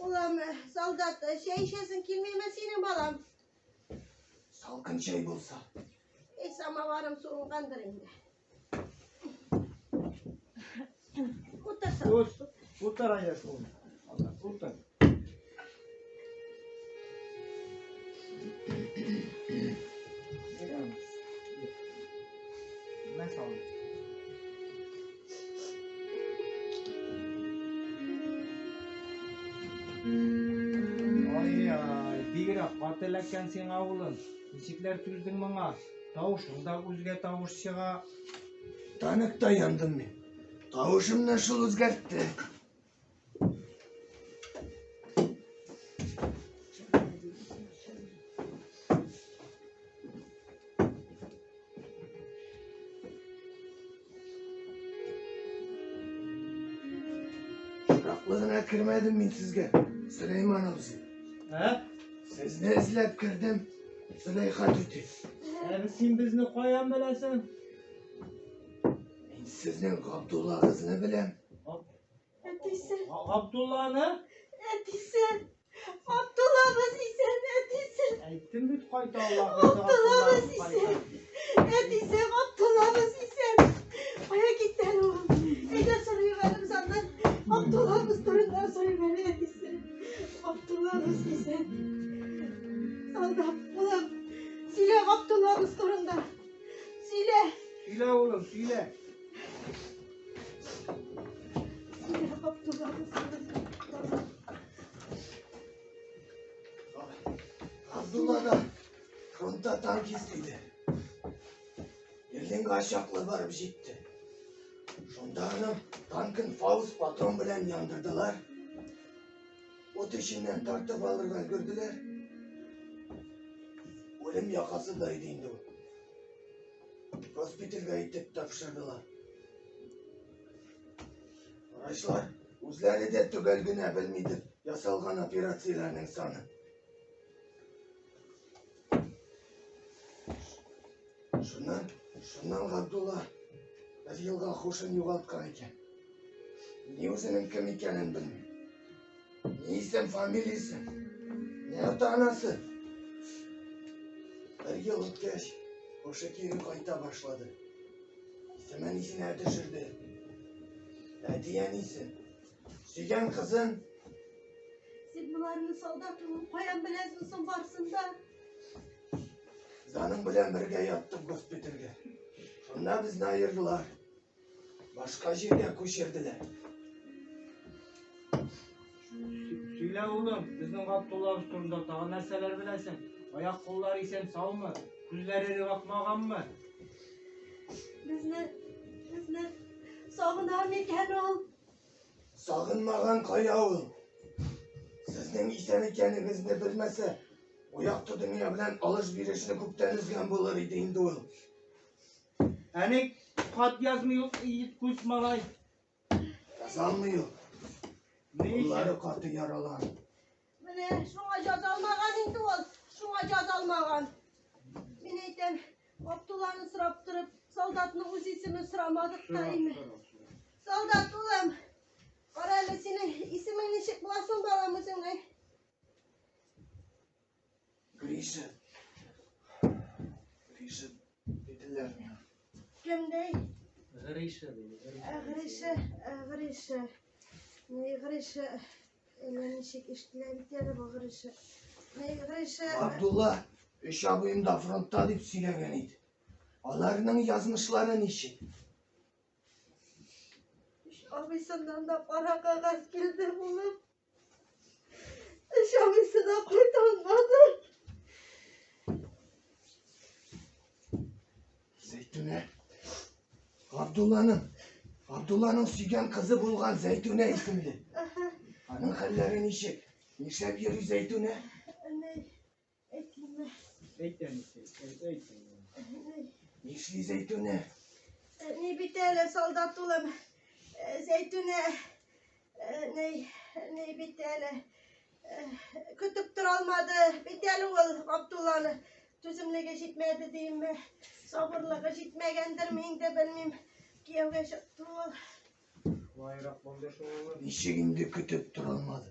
Улым, солдат, чәй эчәсең килмиме синең, балам? Салкын чәй булса. Эй, самоварым суынгандыр инде. Утыр, солдат. Ут, утыр әйдә шул. Солдат, утыр. Мә солдат. Ай-ай, бигрәк каты эләккән сиңа, улым. Ничекләр түздең моңа? Тавышың да үзгә тавыш чыга. Танкта яндым мин. Тавышымны шул үзгәртте. Очраклы гына кермәдем мин сезгә, Сөләйман абзый. Ә? Сезне эзләп кердем, Зөләйха түти. Ә син безне каян беләсең? Мин сезнең Габдуллагызны беләм. Әтисе, Габдулланы? әтисе, Абдуллабыз исән, әтисе. Әйттем бит кайта Алла. Абдуллабыз исән. Әтисе, Абдуллабыз исән. Кая китте әле ул? Әйдә сорыйк әле без аннан. Абдуллабыз турында сорыйк әле, әтисе. Абдуллабыз исән. Солдат, улым, сөйлә Абдуллабыз турында. Сөйлә. Сөйлә, улым, сөйлә. Сөйлә Абдуллабыз турында. Абдулла да фронтта танкист иде. Берлинга чаклы барып җитте. Шунда аның танкын Фауст патрон белән яндырдылар. Ут эченнән тартып алырга өлгерделәр. Үлем якасында иде инде ул. Госпитальгә илтеп тапшырдылар. Врачлар үзләре дә төгәл генә белмидер ясалган операцияләрнең санын. Шуннан, шуннан Габдулла бер елга хушын югалткан икән. Ни үзенең кем икәнен белми. Ни исем фамилиясе, ни ата-анасы. Бер ел үткәч, хушы кире кайта башлады. Исемен исенә төшерде. Әти-әнисе. Сөйгән кызын. Син боларны, солдат улым, каян беләсең соң барсын да? Без аның белән бергә яттык госпитальгә. Шунда безне аердылар. Башка җиргә күчерделәр. Сөйлә, улым, безнең Габдуллабыз турында тагын нәрсәләр беләсең? Аяк-куллары исән-саумы? Күзләре эреп акмаганмы? Безне сагына микән ул? Сагынмаган кая ул? Сезнең исән икәнегезне белмәсә, бу якты дөнья белән алыш-бирешне күптән өзгән булыр иде инде ул. Ә ник хат язмый ул ит күз малай? Язалмый ул. Ни өчен? Куллары каты яралан. Менә шуңа яза алмаган инде ул, шуңа яза алмаган. Мин әйтәм, Абдулланы сорап торып, солдатның үз исемен сорамадык та име. Солдат улым, кара әле, синең исемең ничек була соң, балам, үзеңнең? Гриша. Гриша диделәр миңа. Кем ди? Гриша ди. Ә, Гриша, ә, Гриша. Ни Гриша? Әллә ничек ишетелә бит әле бу Гриша. Ни Гриша? Абдулла, өч абыем да фронтта дип сөйләгән иде. Аларның язмышлары ничек? Өч абыйсыннан да кара кәгазь килде, улым. Өч абыйсы да кайта алмады. Зәйтүнә. Габдулланың Габдулланың сөйгән кызы булган Зәйтүнә исемле. Аның хәлләре ничек? Нишләп йөри Зәйтүнә? Ни, әйтимме? Әйт, әнисе, әйт, әйт. Ни, Нишли Зәйтүнә? Ни бит әле, солдат улым, Зәйтүнә, ни, ни бит әле, көтеп тора алмады бит әле ул Габдулланы. Түземлеге җитмәде димме, сабырлыгы җитмәгәндерме инде, белмим. Кияүгә чыкты ул. Шулайрак булды шул, улым. Ничек инде көтеп тора алмады?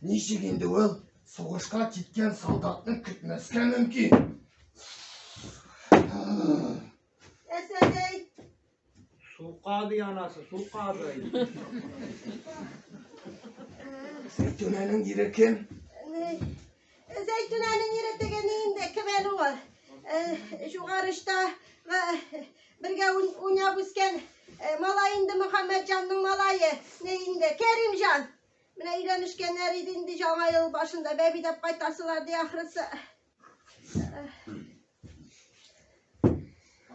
Ничек инде ул сугышка киткән солдатны көтмәскә мөмкин? Әсәдәй, Сука ди анасы, сука ди. Зәйтүнәнең ире кем? Ни, Зәйтүнәнең ире теге ни инде, кем әле ул? Югарышта бергә уйнап үскән малай инде, Мөхәммәтҗанның малае, ни инде, Кәримҗан. Менә өйләнешкәннәр иде инде яңа ел башында, бәби дип кайтасылар ди ахрысы.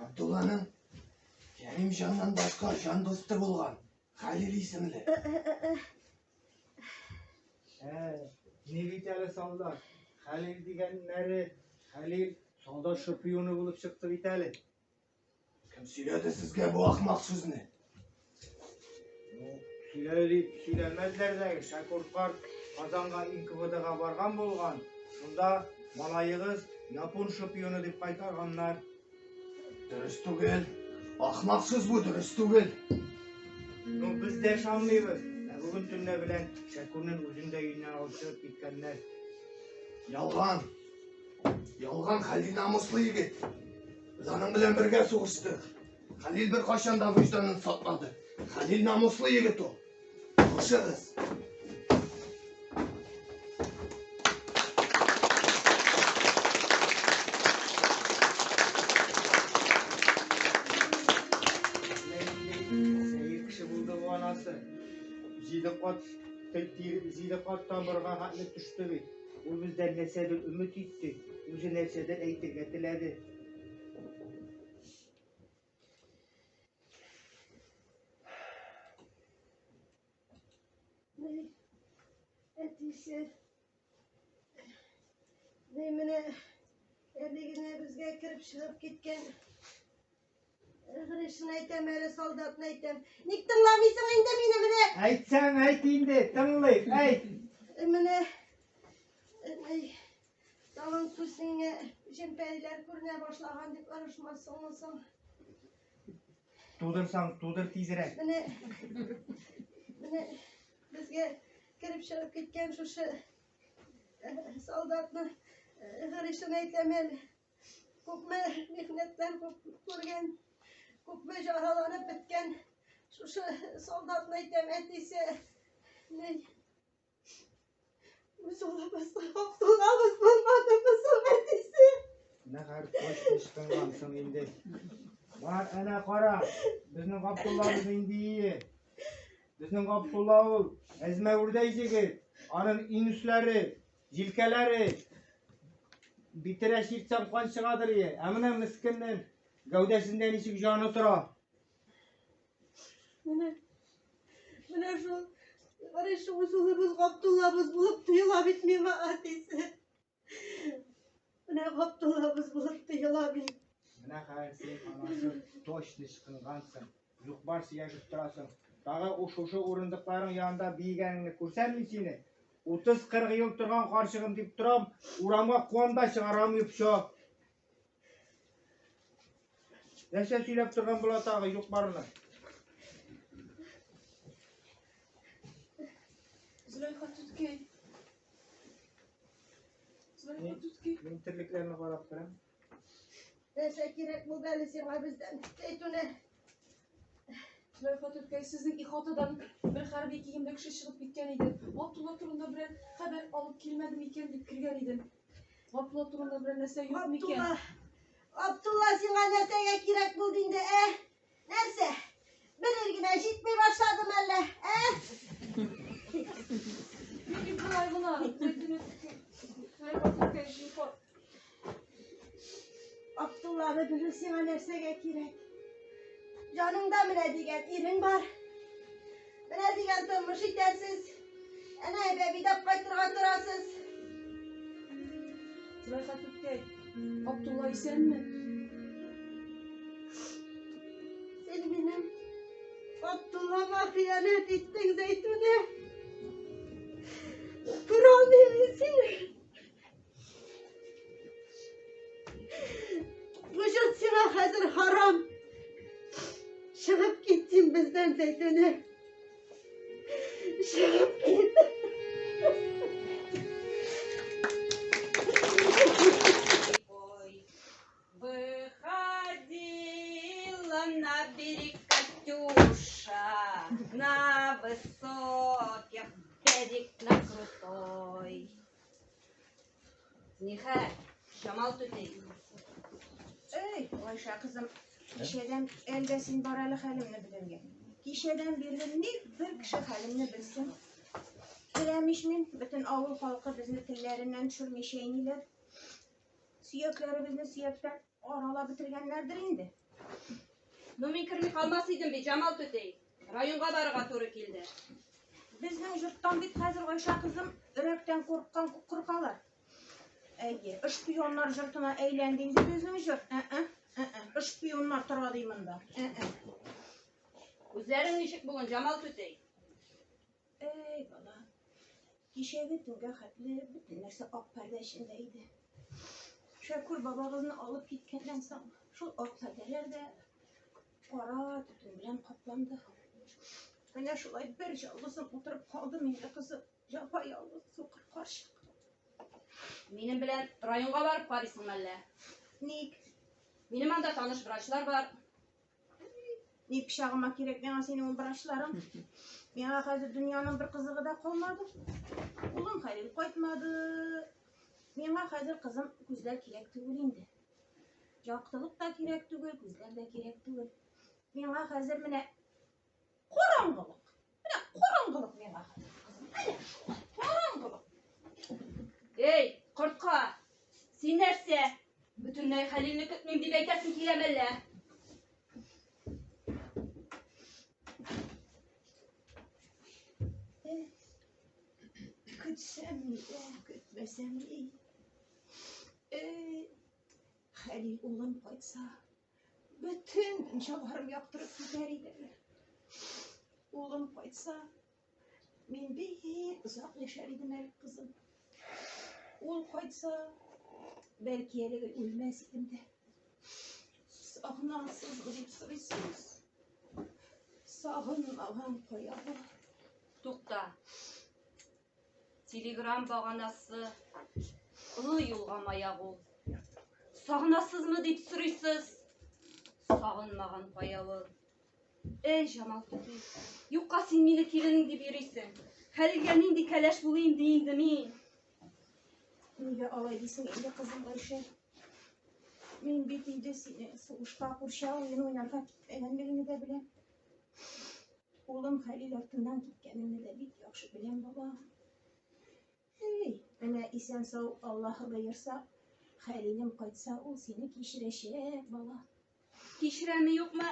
Абдулланың Кәримҗаннан башка җан дусты булган Хәлил исемле. Ә, ни бит әле, солдат. Хәлил дигәннәре, Хәлил солдат шпионы булып чыкты бит әле. Кем сөйләде сезгә бу ахмак сүзне? Ну, сөйләде дип сөйләмәзләр дә, Шәкүр карт Казанга НКВДга барган булган. Шунда малаегыз япон шпионы дип кайтарганнар. Дөрес түгел. Ахмак сүз бу, дөрес түгел. Ну, без дә ышанмыйбыз. Ә бүген төнлә белән Шәкүрнең үзен дә өеннән алып чыгып киткәннәр. Ялган. Ялган, Хәлил намуслы егет. Без аның белән бергә сугыштык. Хәлил беркайчан да вөҗданын сатмады. Хәлил намуслы егет ул. Хушыгыз. Менә нинди сәер кеше булды бу анасы. Җиде кат җиде кат тамырга хәтле төште бит. Ул бездән нәрсәдер өмет итте, үзе нәрсәдер әйтергә теләде. Ни, әтисе, ни менә әле генә безгә кереп чыгып киткән Гришны әйтәм әле, солдатны әйтәм. Ник тыңламыйсың инде мине менә? Әйтсәң, әйт инде, тыңлыйк, әйт. Менә ни, тагын күзеңә җемпәйләр күренә башлаган дип ырышмассыңмы соң? Тудырсаң, тудыр тизрәк. Менә безгә кереп чыгып киткән шушы солдатны, Гришны әйтәм әле. Күпме михнәтләр күргән, күпме жараланып беткән шушы солдатны әйтәм, әтисе. Ни? Үз улыбыз, Габдуллабыз булмадымы соң әтисе? Менә хәзер точно ычкынгансың инде. Бар, әнә кара, безнең Габдуллабыз инде ие. Безнең Габдулла ул әзмәвердәй җегет. Аның инүсләре, җилкәләре битенә чиртсәң кан чыгадыр ие. Ә менә мескеннең гәүдәсендә ничек җаны тора. Менә, менә шул, менә шул үз улыбыз Габдуллабыз булып тоела бит миңа әтисе. Менә Габдуллабыз булып тоела бит. Менә хәзер син анасы точно ычкынгансың. Юк бар сөйләшеп торасың. Тагы у шушы урындыкларың янында биегәнеңне күрсәм мин сине. 30-40 ел торган карчыгым дип торам, урамга куам да чыгарам и всё. Нәрсә сөйләп торган була тагы юк барны? Зөләйха түткәй. Зөләйха түткәй. Мин терлекләрне карап торам. Нәрсә кирәк булды әле сиңа бездән? Зәйтүнә. Зөләйха түткәй, сезнең ихатадан бер хәрби киемле кеше чыгып киткән иде. Габдулла турында берәр хәбәр алып килмәде микән дип кергән идем. Габдулла турында берәр нәрсә юк микән? Абдулла, Абдулла сиңа нәрсәгә кирәк булды инде, ә? Нәрсә? Бер ир генә җитми башлады мәллә, ә? Мин бит болай гына, Зәйтүнә түткәй. Зөләйха түткәй, зинһар. Абдулланы белү сиңа нәрсәгә кирәк? Җаныңда менә дигән ирең бар. Менә дигән тормыш итәсез. Әнә бәбидәп кайтырга торасыз. Зөләйха түткәй, Абдулла исәнме? Син минем Абдуллама хыянәт иттең, Зәйтүнә. Күрә алмыйм мин сине. Вөҗүд сиңа хәзер харам. Чыгып кит син бездән, Зәйтүнә. Чыгып кит. Ой, выходила на берег Катюша, на высоких берег на крутой. Нихәл, Җамал түти. Эй, Гайшә кызым, кичәдән әлдә син бар әле хәлемне белергә. Кичәдән бирле ник бер кеше хәлемне белсен. Беләм ич мин, бөтен авыл халкы безне телләреннән төшерми чәйниләр. Сөякләребезне сөяктән аралап бетергәннәрдер инде. Ну мин керми калмас идем бит, Җамал түти. Районга барырга туры килде. Безнең йорттан бит хәзер Гайшә кызым өрәктән курыккан күк куркалар. Әйе, шпионнар йортына әйләнде инде безнең йорт. Ә-ә, ә-ә, шпионнар тора ди монда. Ә-ә. Үзләрең ничек бүген, Җамал түти? Әй, бала. Кичәге төнгә хәтле бөтен нәрсә ак пәрдә эчендә иде. Шәкүр бабагызны алып киткәннән соң, шул ак пәрдәләр дә кара төтен белән капланды. Менә шулай бер ялгызым утырып калдым инде, кызым. Япа ялгыз сукыр карчык. Минем белән районга барып карыйсың мәллә? Ник? Минем анда таныш врачлар бар. Ни пычагыма кирәк миңа синең ул врачларың? Миңа хәзер дөньяның бер кызыгы да калмады. Улым Хәлил кайтмады. Миңа хәзер, кызым, күзләр кирәк түгел инде. Яктылык та кирәк түгел, күзләр дә кирәк түгел. Миңа хәзер менә караңгылык. Менә караңгылык миңа хәзер, кызым. Әнә шулай, караңгылык. Эй, кортка! Син нәрсә? Бөтенләй Хәлилне көтмим дип әйтәсең килә мәллә? Көтсәм ни дә, көтмәсәм ни. Эй, Хәлил улым кайтса, бөтен дөньяларым яктырып китәр иде. Улым кайтса, мин бик озак яшәр идем әле, кызым. Ул кайтса, бәлки әле үлмәс идем дә. Сагынасызмы дип сорыйсыз. Сагынмаган кая була? Тукта. Телеграм баганасы олы юлга маяк ул. Сагынасызмы дип сорыйсыз. Хәлилгә нинди кәләш булыйм ди инде мин? Нигә алай дисең инде, кызым Гайшә? Мин бит инде сине сугышка курчак уены уйнарга китмәгәнлегеңне дә беләм. Улым Хәлил артыннан киткәнеңне дә бик яхшы беләм, бала. Эй, менә исән-сау Аллаһы боерса, Хәлилем кайтса, ул сине кичерәчәк, бала. Кичерәме юкмы,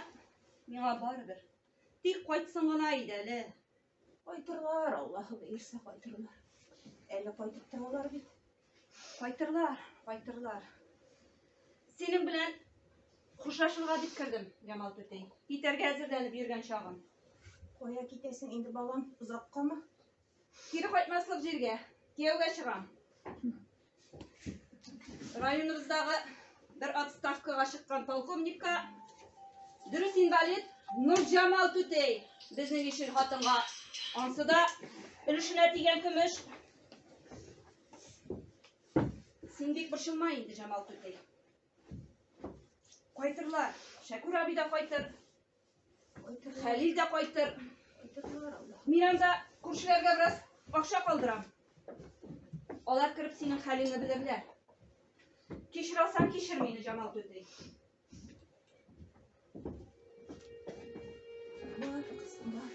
миңа барыбер. Тик кайтсын гына иде әле. Кайтырлар, Аллаһы боерса, кайтырлар. Әле кайтып торалар бит. Кайтырлар, кайтырлар. Синең белән хушлашырга дип кердем, Җамал түтәй. Китәргә әзерләнеп йөргән чагым. Кая китәсең инде, балам? Озаккамы? Кире кайтмаслык җиргә. Кияүгә чыгам. Районыбыздагы бер отставкага чыккан полковникка дөрес инвалид Нурҗамал түтәй безнең өчен хатынга ансы да өлешенә тигән көмеш. Син бик борчылма инде, Җамал түтәй. Кайтырлар. Шәкүр абый да кайтыр. Хәлил дә кайтыр. Мин анда күршеләргә бераз акча калдырам. Алар кереп синең хәлеңне белерләр. Кичер алсаң, кичер мине, Җамал түти. Бар, кызым, бар.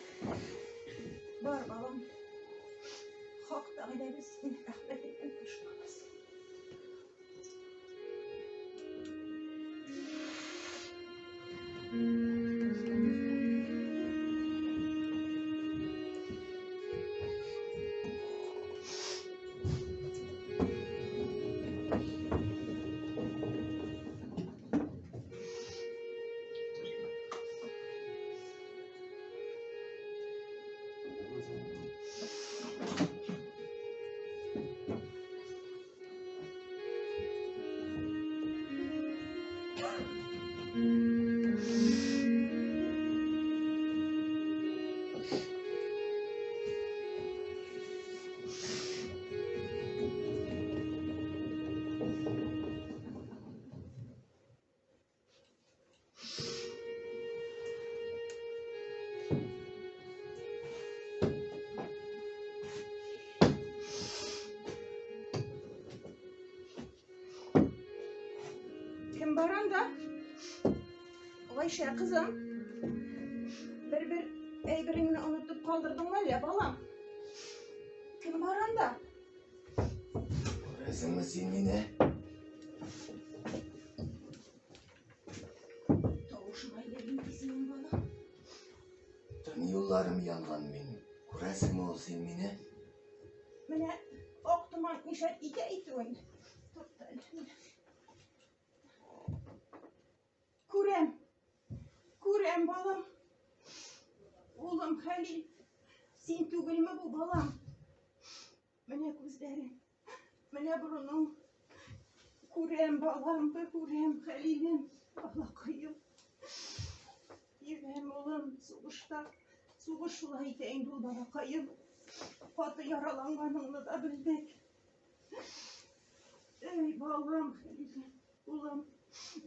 Бар, балам. Хак Тәгаләбез синең рәхмәтеннән ташламас. Кем бар анда? Гайшә кызым. Бер-бер әйбереңне онытып калдырдыңмы әллә, балам? Кем бар анда? Күрәсеңме син мине? Тавышың әллә нинди синең, балам. Тын юлларым янган минем. Күрәсеңме ул син мине? Менә ак томан мишәт итә итүен. Тукта әле. Күрәм. Күрәм, балам. Улым Хәлил, син түгелме бу, балам? Менә күзләрең, менә борының. Күрәм, балам, күрәм, Хәлилем, балакаем. Йөрәм, улым, сугышта. Сугыш шулай итә инде ул, балакаем. Каты яраланганыңны да белдек. Эй, балам, Хәлилем, улым,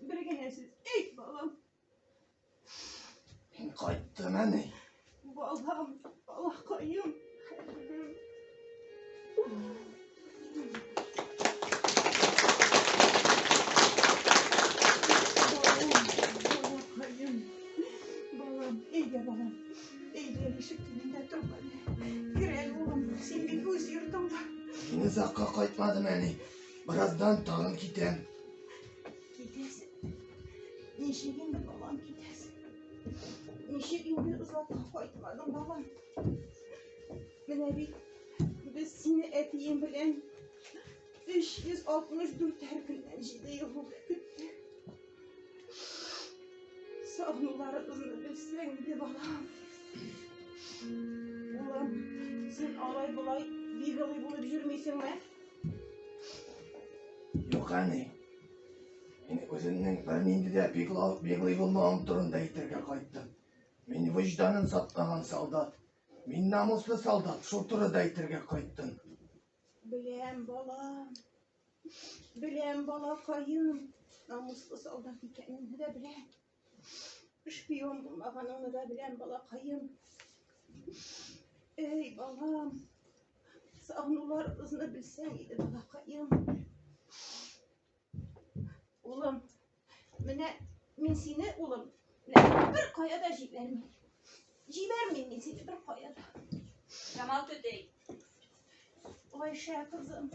бер генә сүз әйт, балам. Мин кайттым, әни. Балам, балакаем, Хәлилем. Балам, балакаем, балам, әйдә, балам, әйдә, ишек төбендә торма әле. Кер әле, улым, син бит үз йортыңда. Мин озакка кайтмадым, әни. Бераздан тагын китәм. Китәсең. Ничек инде, балам, китәсең? Ничек инде озакка кайтмадың, балам? Менә бит без сине әтиең белән 364 һәр көннән 7 ел булды көттек. Сагынуларыбызны белсәң иде, балам. Улым, син алай-болай бигылый булып йөрмисеңме? Юк, әни. Мин үземнең бернинди дә беглый булмавым турында әйтергә кайттым. Мин вөҗданын сатмаган солдат. Мин намуслы солдат, шул турыда әйтергә кайттым. Беләм, балам. Беләм, балакаем. Намуслы солдат икәнеңне дә беләм. Шпион булмаганыңны да беләм, балакаем. Эй, балам. Сагынуларыбызны белсәң иде, балакаем. Улым, менә мин сине, улым, менә бер кая да җибәрмим. Җибәрмим мин сине бер кая да. Җамал түтей. Гайшә кызым,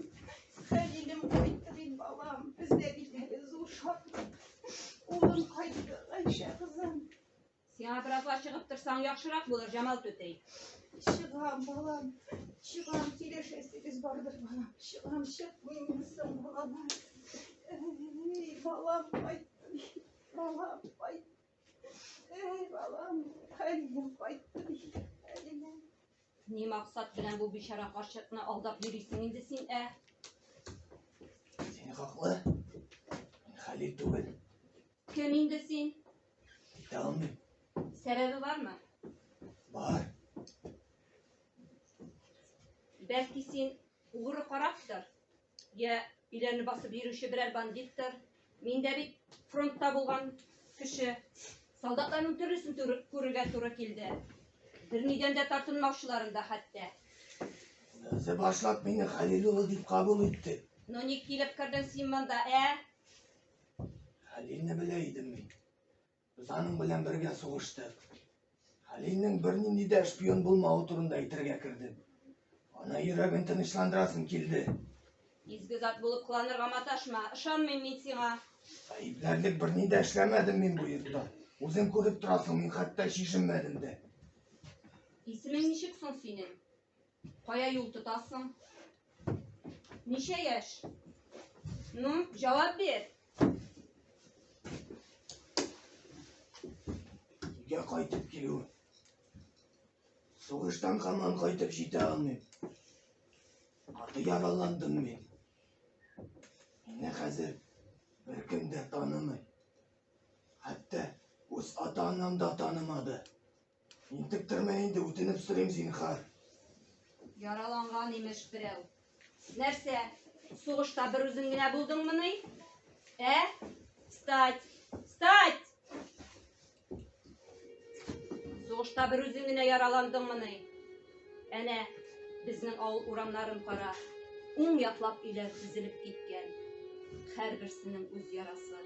Хәлилем кайтты бит, балам. Бездә бит әле зур шатлык. Улым кайтты, Гайшә кызым. Сиңа беразга чыгып торсаң яхшырак булыр, Җамал түтей. Чыгам, балам. Чыгам, сөйләшәсегез бардыр, балам. Чыгам, чыкмыйм соң, балалар. Эй, балам кайтты бит. Балам кайтты. Эй, балам, Хәлилем кайтты бит. Хәлилем. Ни максат белән бу бичара карчыкны алдап йөрисең инде син, ә? Син хаклы. Мин Хәлил түгел. Кем инде син? Әйтә алмыйм. Сәбәбе бармы? Бар. Бәлки син угры карактыр? Я өйләрне басып йөрүче берәр бандиттыр? Мин дә бит фронтта булган кеше. Солдатларның төрлесен күрергә туры килде. Бернидән дә тартынмаучыларын да хәтта. Үзе башлап мине Хәлил улы дип кабул итте. Ну ник килеп кердең син монда, ә? Хәлилне белә идем мин. Без аның белән бергә сугыштык. Хәлилнең бернинди дә шпион булмавы турында әйтергә кердем. Ана йөрәген тынычландырасым килде. Изге зат булып кыланырга маташма, ышанмыйм мин сиңа. Гаепләрлек берни дә эшләмәдем мин бу йортта. Үзең күреп торасың, мин хәтта чишенмәдем дә. Исемең ничек соң синең? Кая юл тотасың? Ничә яшь? Ну, җавап бир. Өйгә кайтып килү. Сугыштан һаман кайтып җитә алмыйм. Каты яраландым мин. Мине хәзер беркем дә танымый. Хәтта үз ата-анам да танымады. Интектермә инде, үтенеп сорыйм, зинһар. Яраланган имеш берәү. Нәрсә, сугышта бер үзең генә булдыңмыни? Ә? Встать! Встать! Сугышта бер үзең генә яраландыңмыни? Әнә, безнең авыл урамнарын кара. Уң яклап өйләр тезелеп киткән. Һәрберсенең үз ярасы.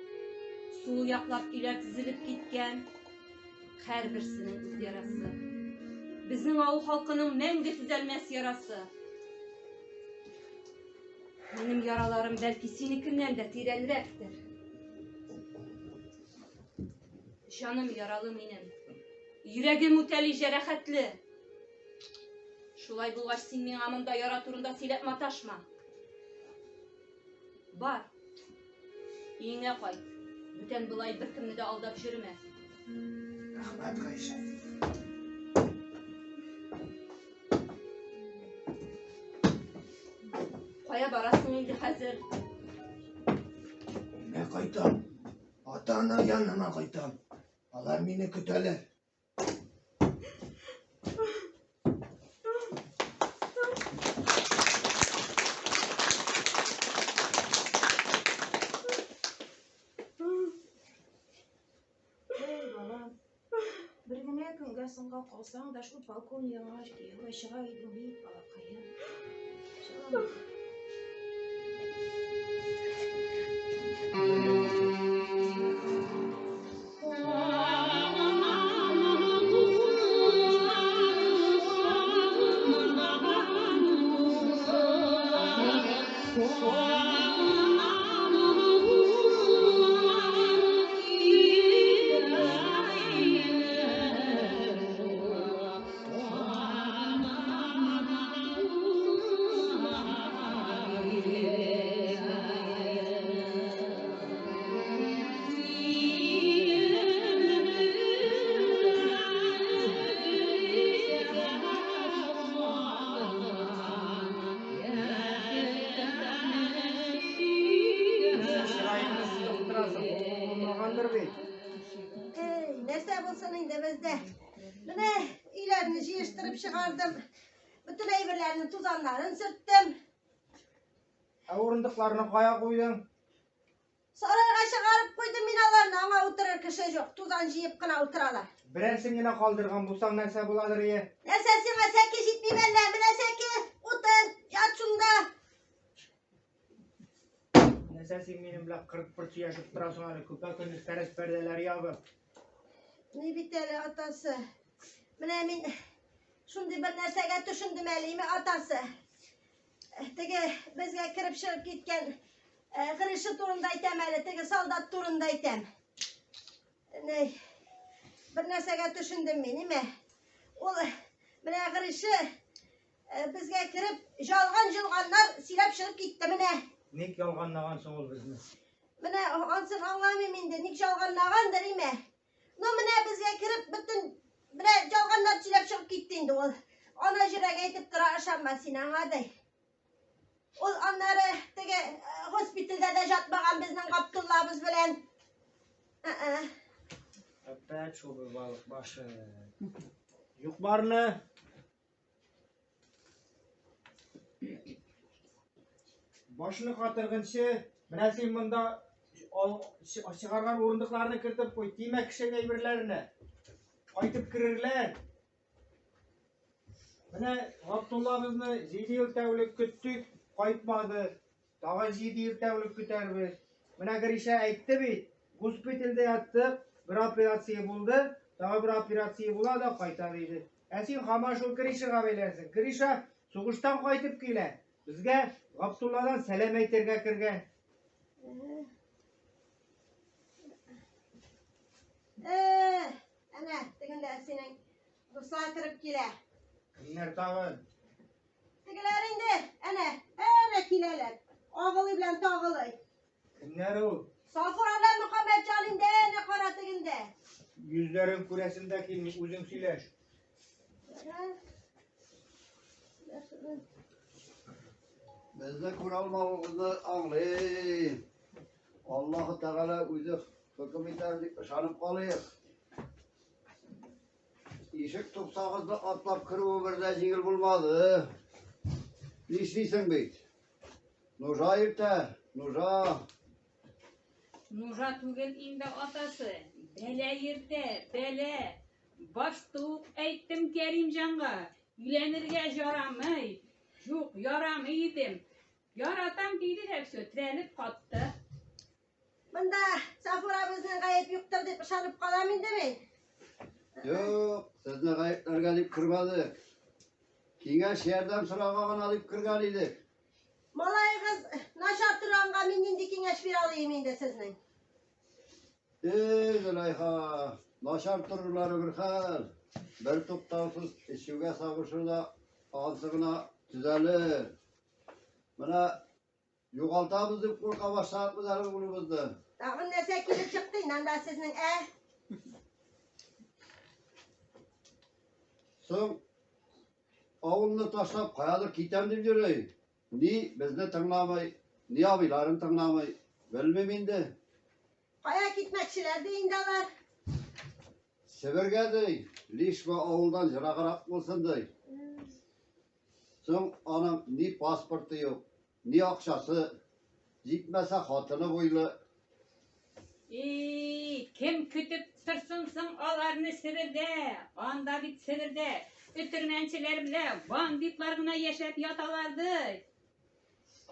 Сул яклап өйләр тезелеп киткән. Һәрберсенең үз ярасы. Безнең авыл халкының мәңге төзәлмәс ярасы. Минем яраларым бәлки синекеннән дә тирәнрәктер. Җаным яралы минем. Йөрәгем үтәли җәрәхәтле. Шулай булгач, син миңа монда яра турында сөйләп маташма. Бар. Өеңә кайт. Бүтән болай беркемне дә алдап йөрмә. Рәхмәт, Гайшә. Кая барасың инде хәзер? Өйгә кайтам. Ата-ана янына кайтам. Алар мине көтәләр. Эй, балам, бер генә көнгә соңга калсаң да шул полковник янына кияүгә чыга идең бит, балакаем. Чыга. Чыраеңны сытып утырасың. Булмагандыр бит. Эй, нәрсә булсын инде бездә. Менә өйләрне җыештырып чыгардым. Бөтен әйберләрнең тузаннарын сөрттем. Ә урындыкларны кая куйдың? Сарайга чыгарып куйдым мин аларны, аңа утырыр кеше юк. Тузан җыеп кына утыралар. Берәрсен генә калдырган булсаң нәрсә буладыр ие? Нәрсә сиңа сәке җитми мәллә? Менә сәке, утыр, ят. Нәрсә син минем белән кырт-пырт сөйләшеп торасың әле, көпә-көндез тәрәз пәрдәләре ябып? Ни бит әле, атасы. Менә мин шундый бер нәрсәгә төшендем әле, име, атасы. Теге безгә кереп чыгып киткән Гриша турында әйтәм әле, теге солдат турында әйтәм. Ни, бер нәрсәгә төшендем мин, име? Ул менә Гриша безгә кереп, жалган-җолганнар сөйләп чыгып китте менә. Ник ялганлаган соң ул безне? Менә ансын аңламыйм инде, ник жалганлагандыр, име? Ну, менә безгә кереп, бөтен менә жалганнар сөйләп чыгып китте инде ул. Ана җөрәк әйтеп тора, ышанма син аңа, ди. Ул аннары теге госпитальдә дә жатмаган безнең Габдуллабыз белән. Ә-ә. Опять шул бер балык башы. Юк барны. Башны катыргынчы, менә син монда чыгарган урындыкларны кертеп куй, тимә кешенең әйберләренә. Кайтып керерләр. Менә Габдуллабызны 7 ел тәүлек көттек, кайтмады. Тагын 7 ел тәүлек көтәрбез. Менә Гриша әйтте бит, госпитальдә яттык, бер операция булды, тагы бер операция була да кайта диде. Ә син һаман шул Гришага бәйләнсең. Гриша сугыштан кайтып килә. Безгә Габдулладан сәлам әйтергә кергән. Э, әнә, тегендә синең дуслар кереп килә. Кемнәр тагын? Тегеләр инде, әнә, әнә киләләр. Агылый белән тагылый. Кемнәр ул? Сафура белән Мөхәммәтҗан инде, әнә кара тегендә. Йөзләрен күрәсем дә килми, үзең сөйләш. Безне күрә алмавыгызны аңлыйм. Аллаһы Тәгалә үзе хөкем итәр дип ышанып калыйк. Ишек тупсагызны атлап керүе бер дә җиңел булмады. Нишлисең бит? Нужа иртә, нужа. Нужа түгел инде атасы, бәлә иртә, бәлә. Башта ук әйттем Кәримҗанга, өйләнергә жарамый. Юк, ярамый идем. Яратам диде дә все, терәлеп катты. Монда Сафура безнең гаеп юктыр дип ышанып калам инде мин. Юк, сезне гаепләргә дип кермәдек. Киңәш ярдәм сорарга гына дип кергән идек. Малаегыз начар торганга мин нинди киңәш бирә алыйм инде сезнең? Эй, Зөләйха, начар торулары бер хәл. Бер туктаусыз эчүгә сабышу да ансы гына төзәлер. Менә Югалтабыз дип курка башладык без әле улыбызны. Тагын нәрсә килеп чыкты инде анда сезнең, ә? Соң авылны ташлап каядыр китәм дип йөри. Ни безне тыңламый, ни абыйларын тыңламый. Белмим инде. Кая китмәкчеләр ди инде алар? Себергә ди, лишь бы авылдан ераграк булсын ди. Соң аның ни паспорты юк, ни акчасы, җитмәсә хатыны буйлы. И, кем көтеп торсын соң аларны Себердә? Анда бит Себердә өтермәнчеләр белән бандитлар гына яшәп яталар ди.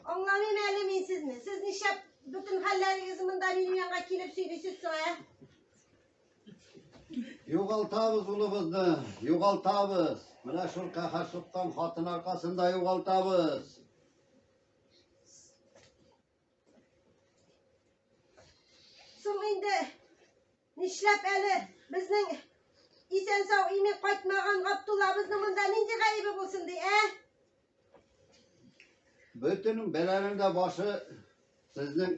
Аңламыйм әле мин сезне. Сез нишләп бөтен хәлләрегезне монда минем янга килеп сөйлисез соң, ә? Югалтабыз улыбызны, югалтабыз. Менә шул каһәр суккан хатын аркасында югалтабыз. Соң инде нишләп әле безнең исән-сау имин кайтмаган Габдуллабызның монда нинди гаебе булсын ди, ә? Бөтен бәланең дә башы сезнең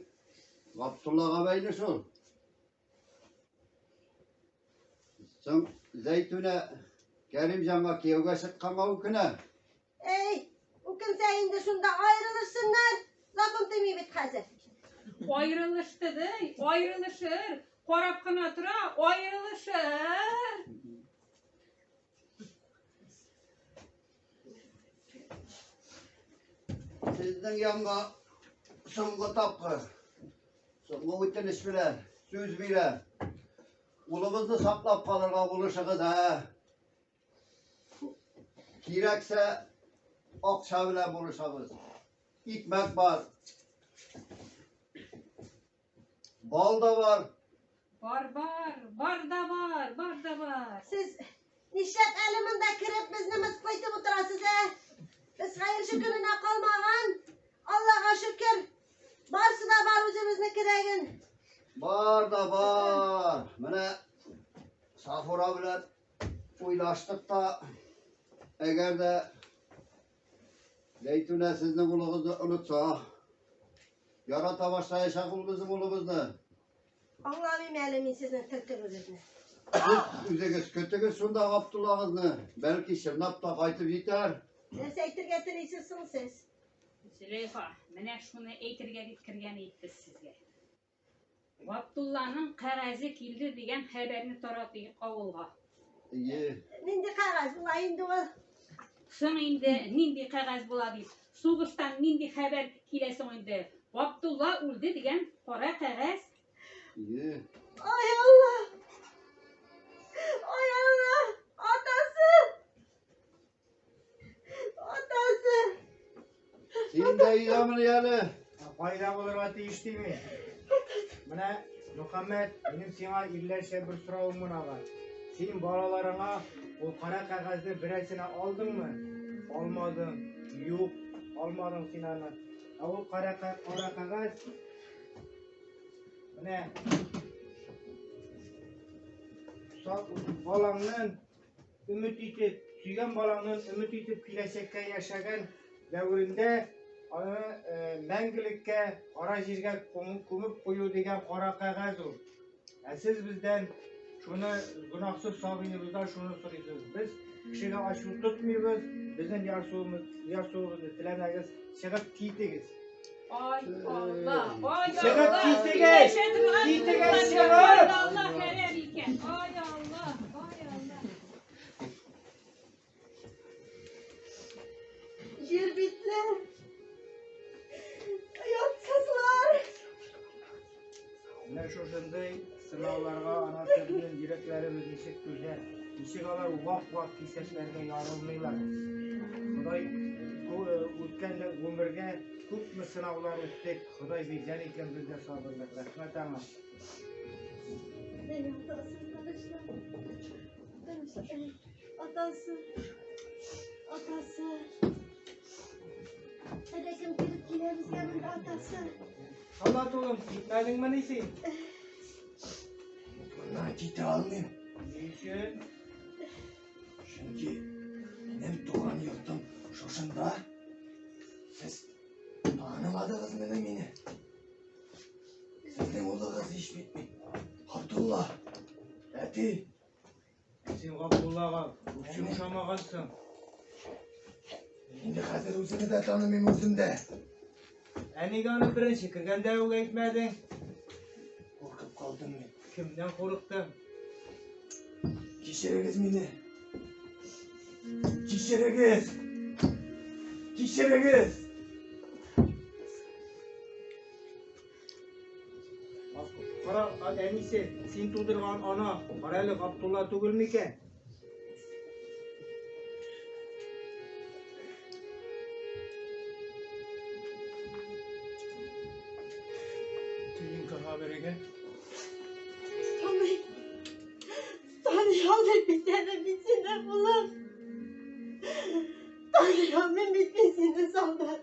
Габдуллага бәйле шул. Соң Зәйтүнә Кәримҗанга кияүгә чыкканга үкенә. Эй, үкенсә инде шунда аерылышсыннар. Закон тыймый бит хәзер. Аерылышты ди, аерылышыр. Карап кына тора, аерылышыр. Сезнең янга соңгы тапкыр, соңгы үтенеч белән сүз бирәм. Улыбызны саклап калырга булышыгыз, ә? Кирәксә, акча белән булышабыз. Икмәк бар. Бал да бар. Бар, бар, бар да бар, бар да бар. Сез нишләп әле монда кереп безне мыскыл итеп утырасыз, ә? Без хәерче көненә калмаган. Аллага шөкер. Барсы да бар үзебезнең кирәген. Бар да бар. Менә Сафура белән уйлаштык та, әгәр дә Зәйтүнә сезнең улыгызны онытса, ярата башлаячак ул безнең улыбызны. Аңламыйм әле мин сезнең тел төбегезне. Сез үзегез көтегез шунда Габдуллагызны. Бәлки чынлап та кайтып җитәр. Нәрсә әйтергә телисез соң сез? Зөләйха, менә шуны әйтергә дип кергән идек без сезгә. Габдулланың кәгазе килде дигән хәбәрне таратыйк авылга. Ие. Нинди кәгазь була инде ул? Соң инде нинди кәгазь була дип, сугыштан нинди хәбәр килә соң инде? Габдулла үлде дигән кара кәгазь. Ие. Ай Алла! Ай Алла! Атасы! Атасы! Син дә өйдәмени әле? Кайда булырга тиеш дими? Менә, Мөхәммәт, минем сиңа ирләрчә бер соравым гына бар. Син балаларыңа ул кара кәгазьне берәрсенә алдыңмы? Алмадың. Юк, алмадың син аны. Ә ул кара кара кәгазь менә балаңның Өмет итеп, сөйгән балаңның өмет итеп киләчәккә яшәгән дәверендә аны мәңгелеккә кара җиргә күмеп кую дигән кара кәгазь ул. Ә сез бездән шуны гөнаһсыз сабыебыздан шуны сорыйсыз. Без кешегә ачу тотмыйбыз, безнең ярсуыбыз, ярсуыбызны теләмәгез, чыгып китегез. Ай Алла, ай Алла. Чыгып китегез! Китегез чыгып! Ай Алла, хәрәм икән. Ай Алла, ай Алла. Җир битле. Оятсызлар. Менә шушындый сынауларга анасы белән йөрәкләребез ничек түзә, ничек алар вак-вак кисәкләргә ярылмыйлар. Ходай үткән гомергә күпме сынаулар үттек, Ходай биргән икән безгә сабырлык. Рәхмәт аңа. Атасы, атасы. Әллә кем килеп килә безгә монда, атасы. Солдат улым, китмәдеңмени син? Моннан китә алмыйм. Ни өчен? Чөнки минем туган йортым шушында. Сез танымадыгызмыни мине? Сезнең улыгыз ич бит мин. Габдулла. Әти. Син Габдуллага үпче ошамагансың. Инде хәзер үземне дә танымыйм үзем дә. Ә нигә аны беренче кергәндә үк әйтмәдең? Куркып калдым мин. Кемнән курыктың? Кичерегез мине. Кичерегез. Кичерегез. Кара, әнисе, син тудырган ана, кара әле Габдулла түгел микән? Тиенкага бирегә. Таный. Таный алмыйм бит әле мин сине, улым. Таный алмыйм бит мин сине, солдат.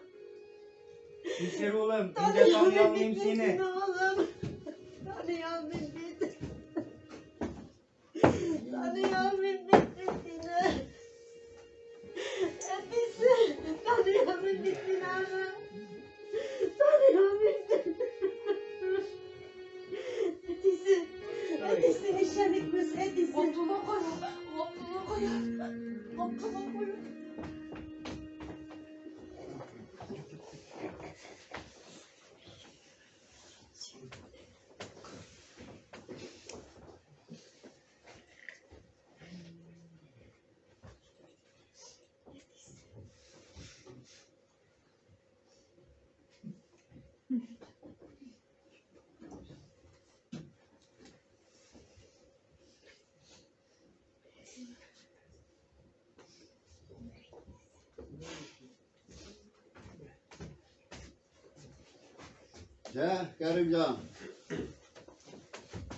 Кичер, улым, мин дә таный алмыйм сине. Улым, таный алмыйм бит. Таный алмыйм бит мин сине. Әтисе, таный алмыйм бит мин аны. Таный алмыйм бит. Әтисе, әтисе, нишләдек без, әтисе? Габдулла кая? Габдулла кая? Габдулла кая? Җә, Кәримҗан.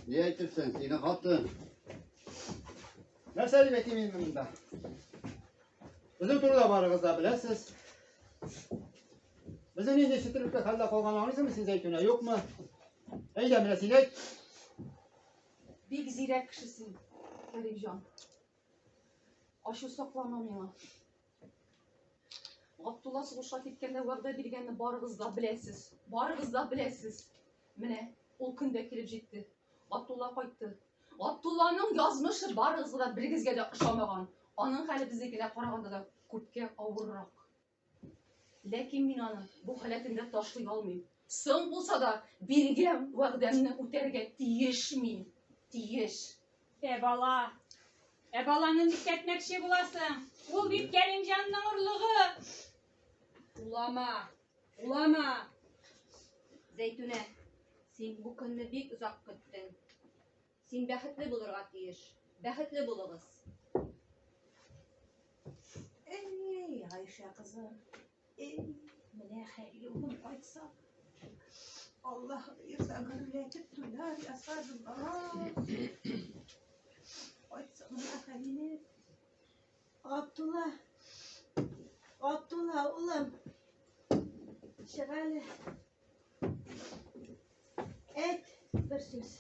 Ни әйтерсең, синең хатын. Нәрсә дип әйтим инде монда? Безнең турыда барыгыз да беләсез. Безнең нинди четерекле хәлдә калганын аңлыйсыңмы син, Зәйтүнә, юкмы? Әйдә, менә син әйт. Бик зирәк кеше син, Кәримҗан. Ачу саклама миңа. Габдулла сугышка киткәндә вәгъдә биргәнне барыгыз да беләсез. Барыгыз да беләсез. Менә ул көн дә килеп җитте. Габдулла кайтты. Габдулланың язмышы барыгызга да берегезгә дә ошамаган. Аның хәле безнекенә караганда да күпкә авыррак. Ләкин мин аны бу халәтендә ташлый алмыйм. Соң булса да, биргән вәгъдәмне үтәргә тиеш мин. Тиеш. Ә бала? Ә баланы нишләтмәкче буласың? Ул бит Кәримҗанның орлыгы. Улама, улама. Зәйтүнә, син бу көнне бик озак көттең. Син бәхетле булырга тиеш. Бәхетле булыгыз. Эй, Гайшә кызым. Эй, менә Хәлил улым кайтса. Аллаһ боерса, гөрләтеп туйлар ясарбыз, балам. Кайтса менә Хәлилем. Габдулла, Габдулла, улым. Чык әле. Әйт бер сүз.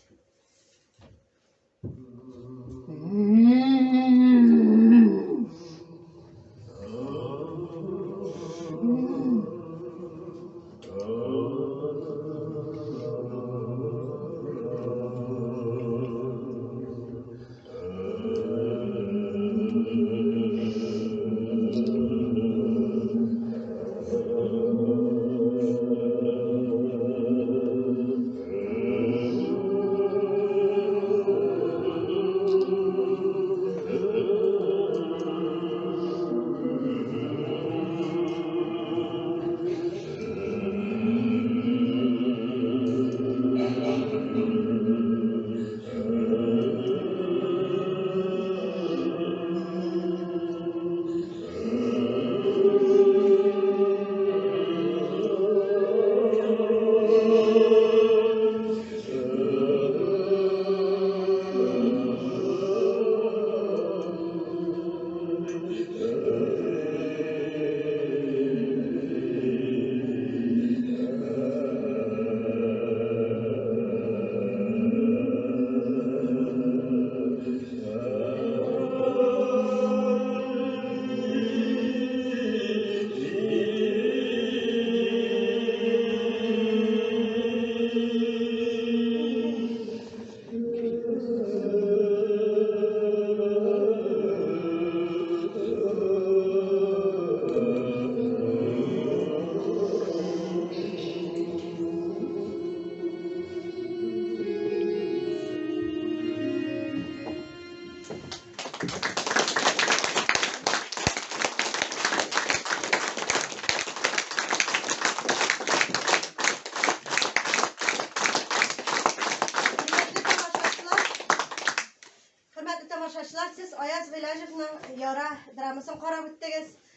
Хөрмәтле тамашачылар, сез Аяз Гыйләҗевның Яра драмасын карап үттегез.